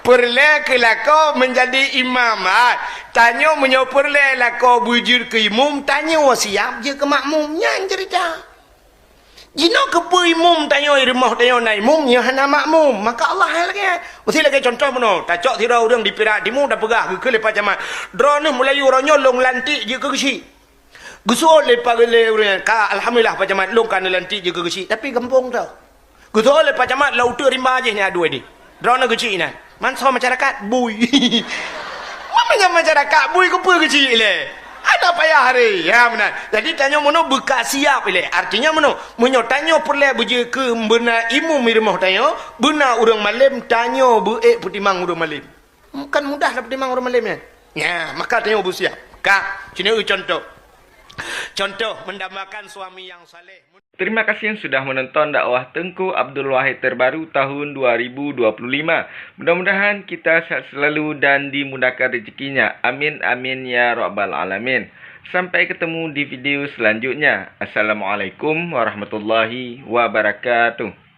Peureulèe keu lakoe meunjadi imam, ha. Tanyoe meunyoe peureulèe lakoe beujeuet keu imum, tanyoe siap jeuet keu makmum. Nyan ceurita. Jinoe keupeue imum tanyoe, i rumoh tanyoe na imum, nyoe hana makmum. Maka Allah hai lagèe nyan. Meusti lagèe cuntoh meunoe, tacok sidroe ureueng di Pirak Timu, tapeugah geukheun lé Pak Camat, "Droeneuh meulayeue uroe nyoe lôn lantik jeuet keu geuchik." Geuseuôt lé Pak, lé ureueng nyan, "Ka, alhamdulillah, Pak Camat, lôn ka neulantik jeuet keu geuchik, tapi gampông teuh." Geuseuôt lé Pak Camat, lam uteuk rimba jih nyan, "Aduh, Edi, droeneuh geuchik inan." Man soe masyarakat? Bui. Man meunyoe masyarakat bui, keupeue geuchik lé? Hana payah ré. Ya, meunan. Jadi, tanyoe meunoe beuka siap ilèe. Artinya meunoe, meunyoe tanyoe peureulèe beujeuet keu beuna imum i rumoh tanyoe, beuna ureueng malém, tanyoe beu-ék peutimang ureueng malém. Kan mudah tapeutimang ureueng malém nyan. Nya, maka tanyoe beusiap. Ka, ci neueu cuntoh. Cuntoh, mendambakan suami yang saleh. Terima kasih yang sudah menonton dakwah Teuku Abdul Wahid terbaru tahun dua ribu dua puluh lima. Mudah-mudahan kita sehat selalu dan dimudahkan rezekinya. Amin, amin, ya rabbal alamin. Sampai ketemu di video selanjutnya. Assalamualaikum warahmatullahi wabarakatuh.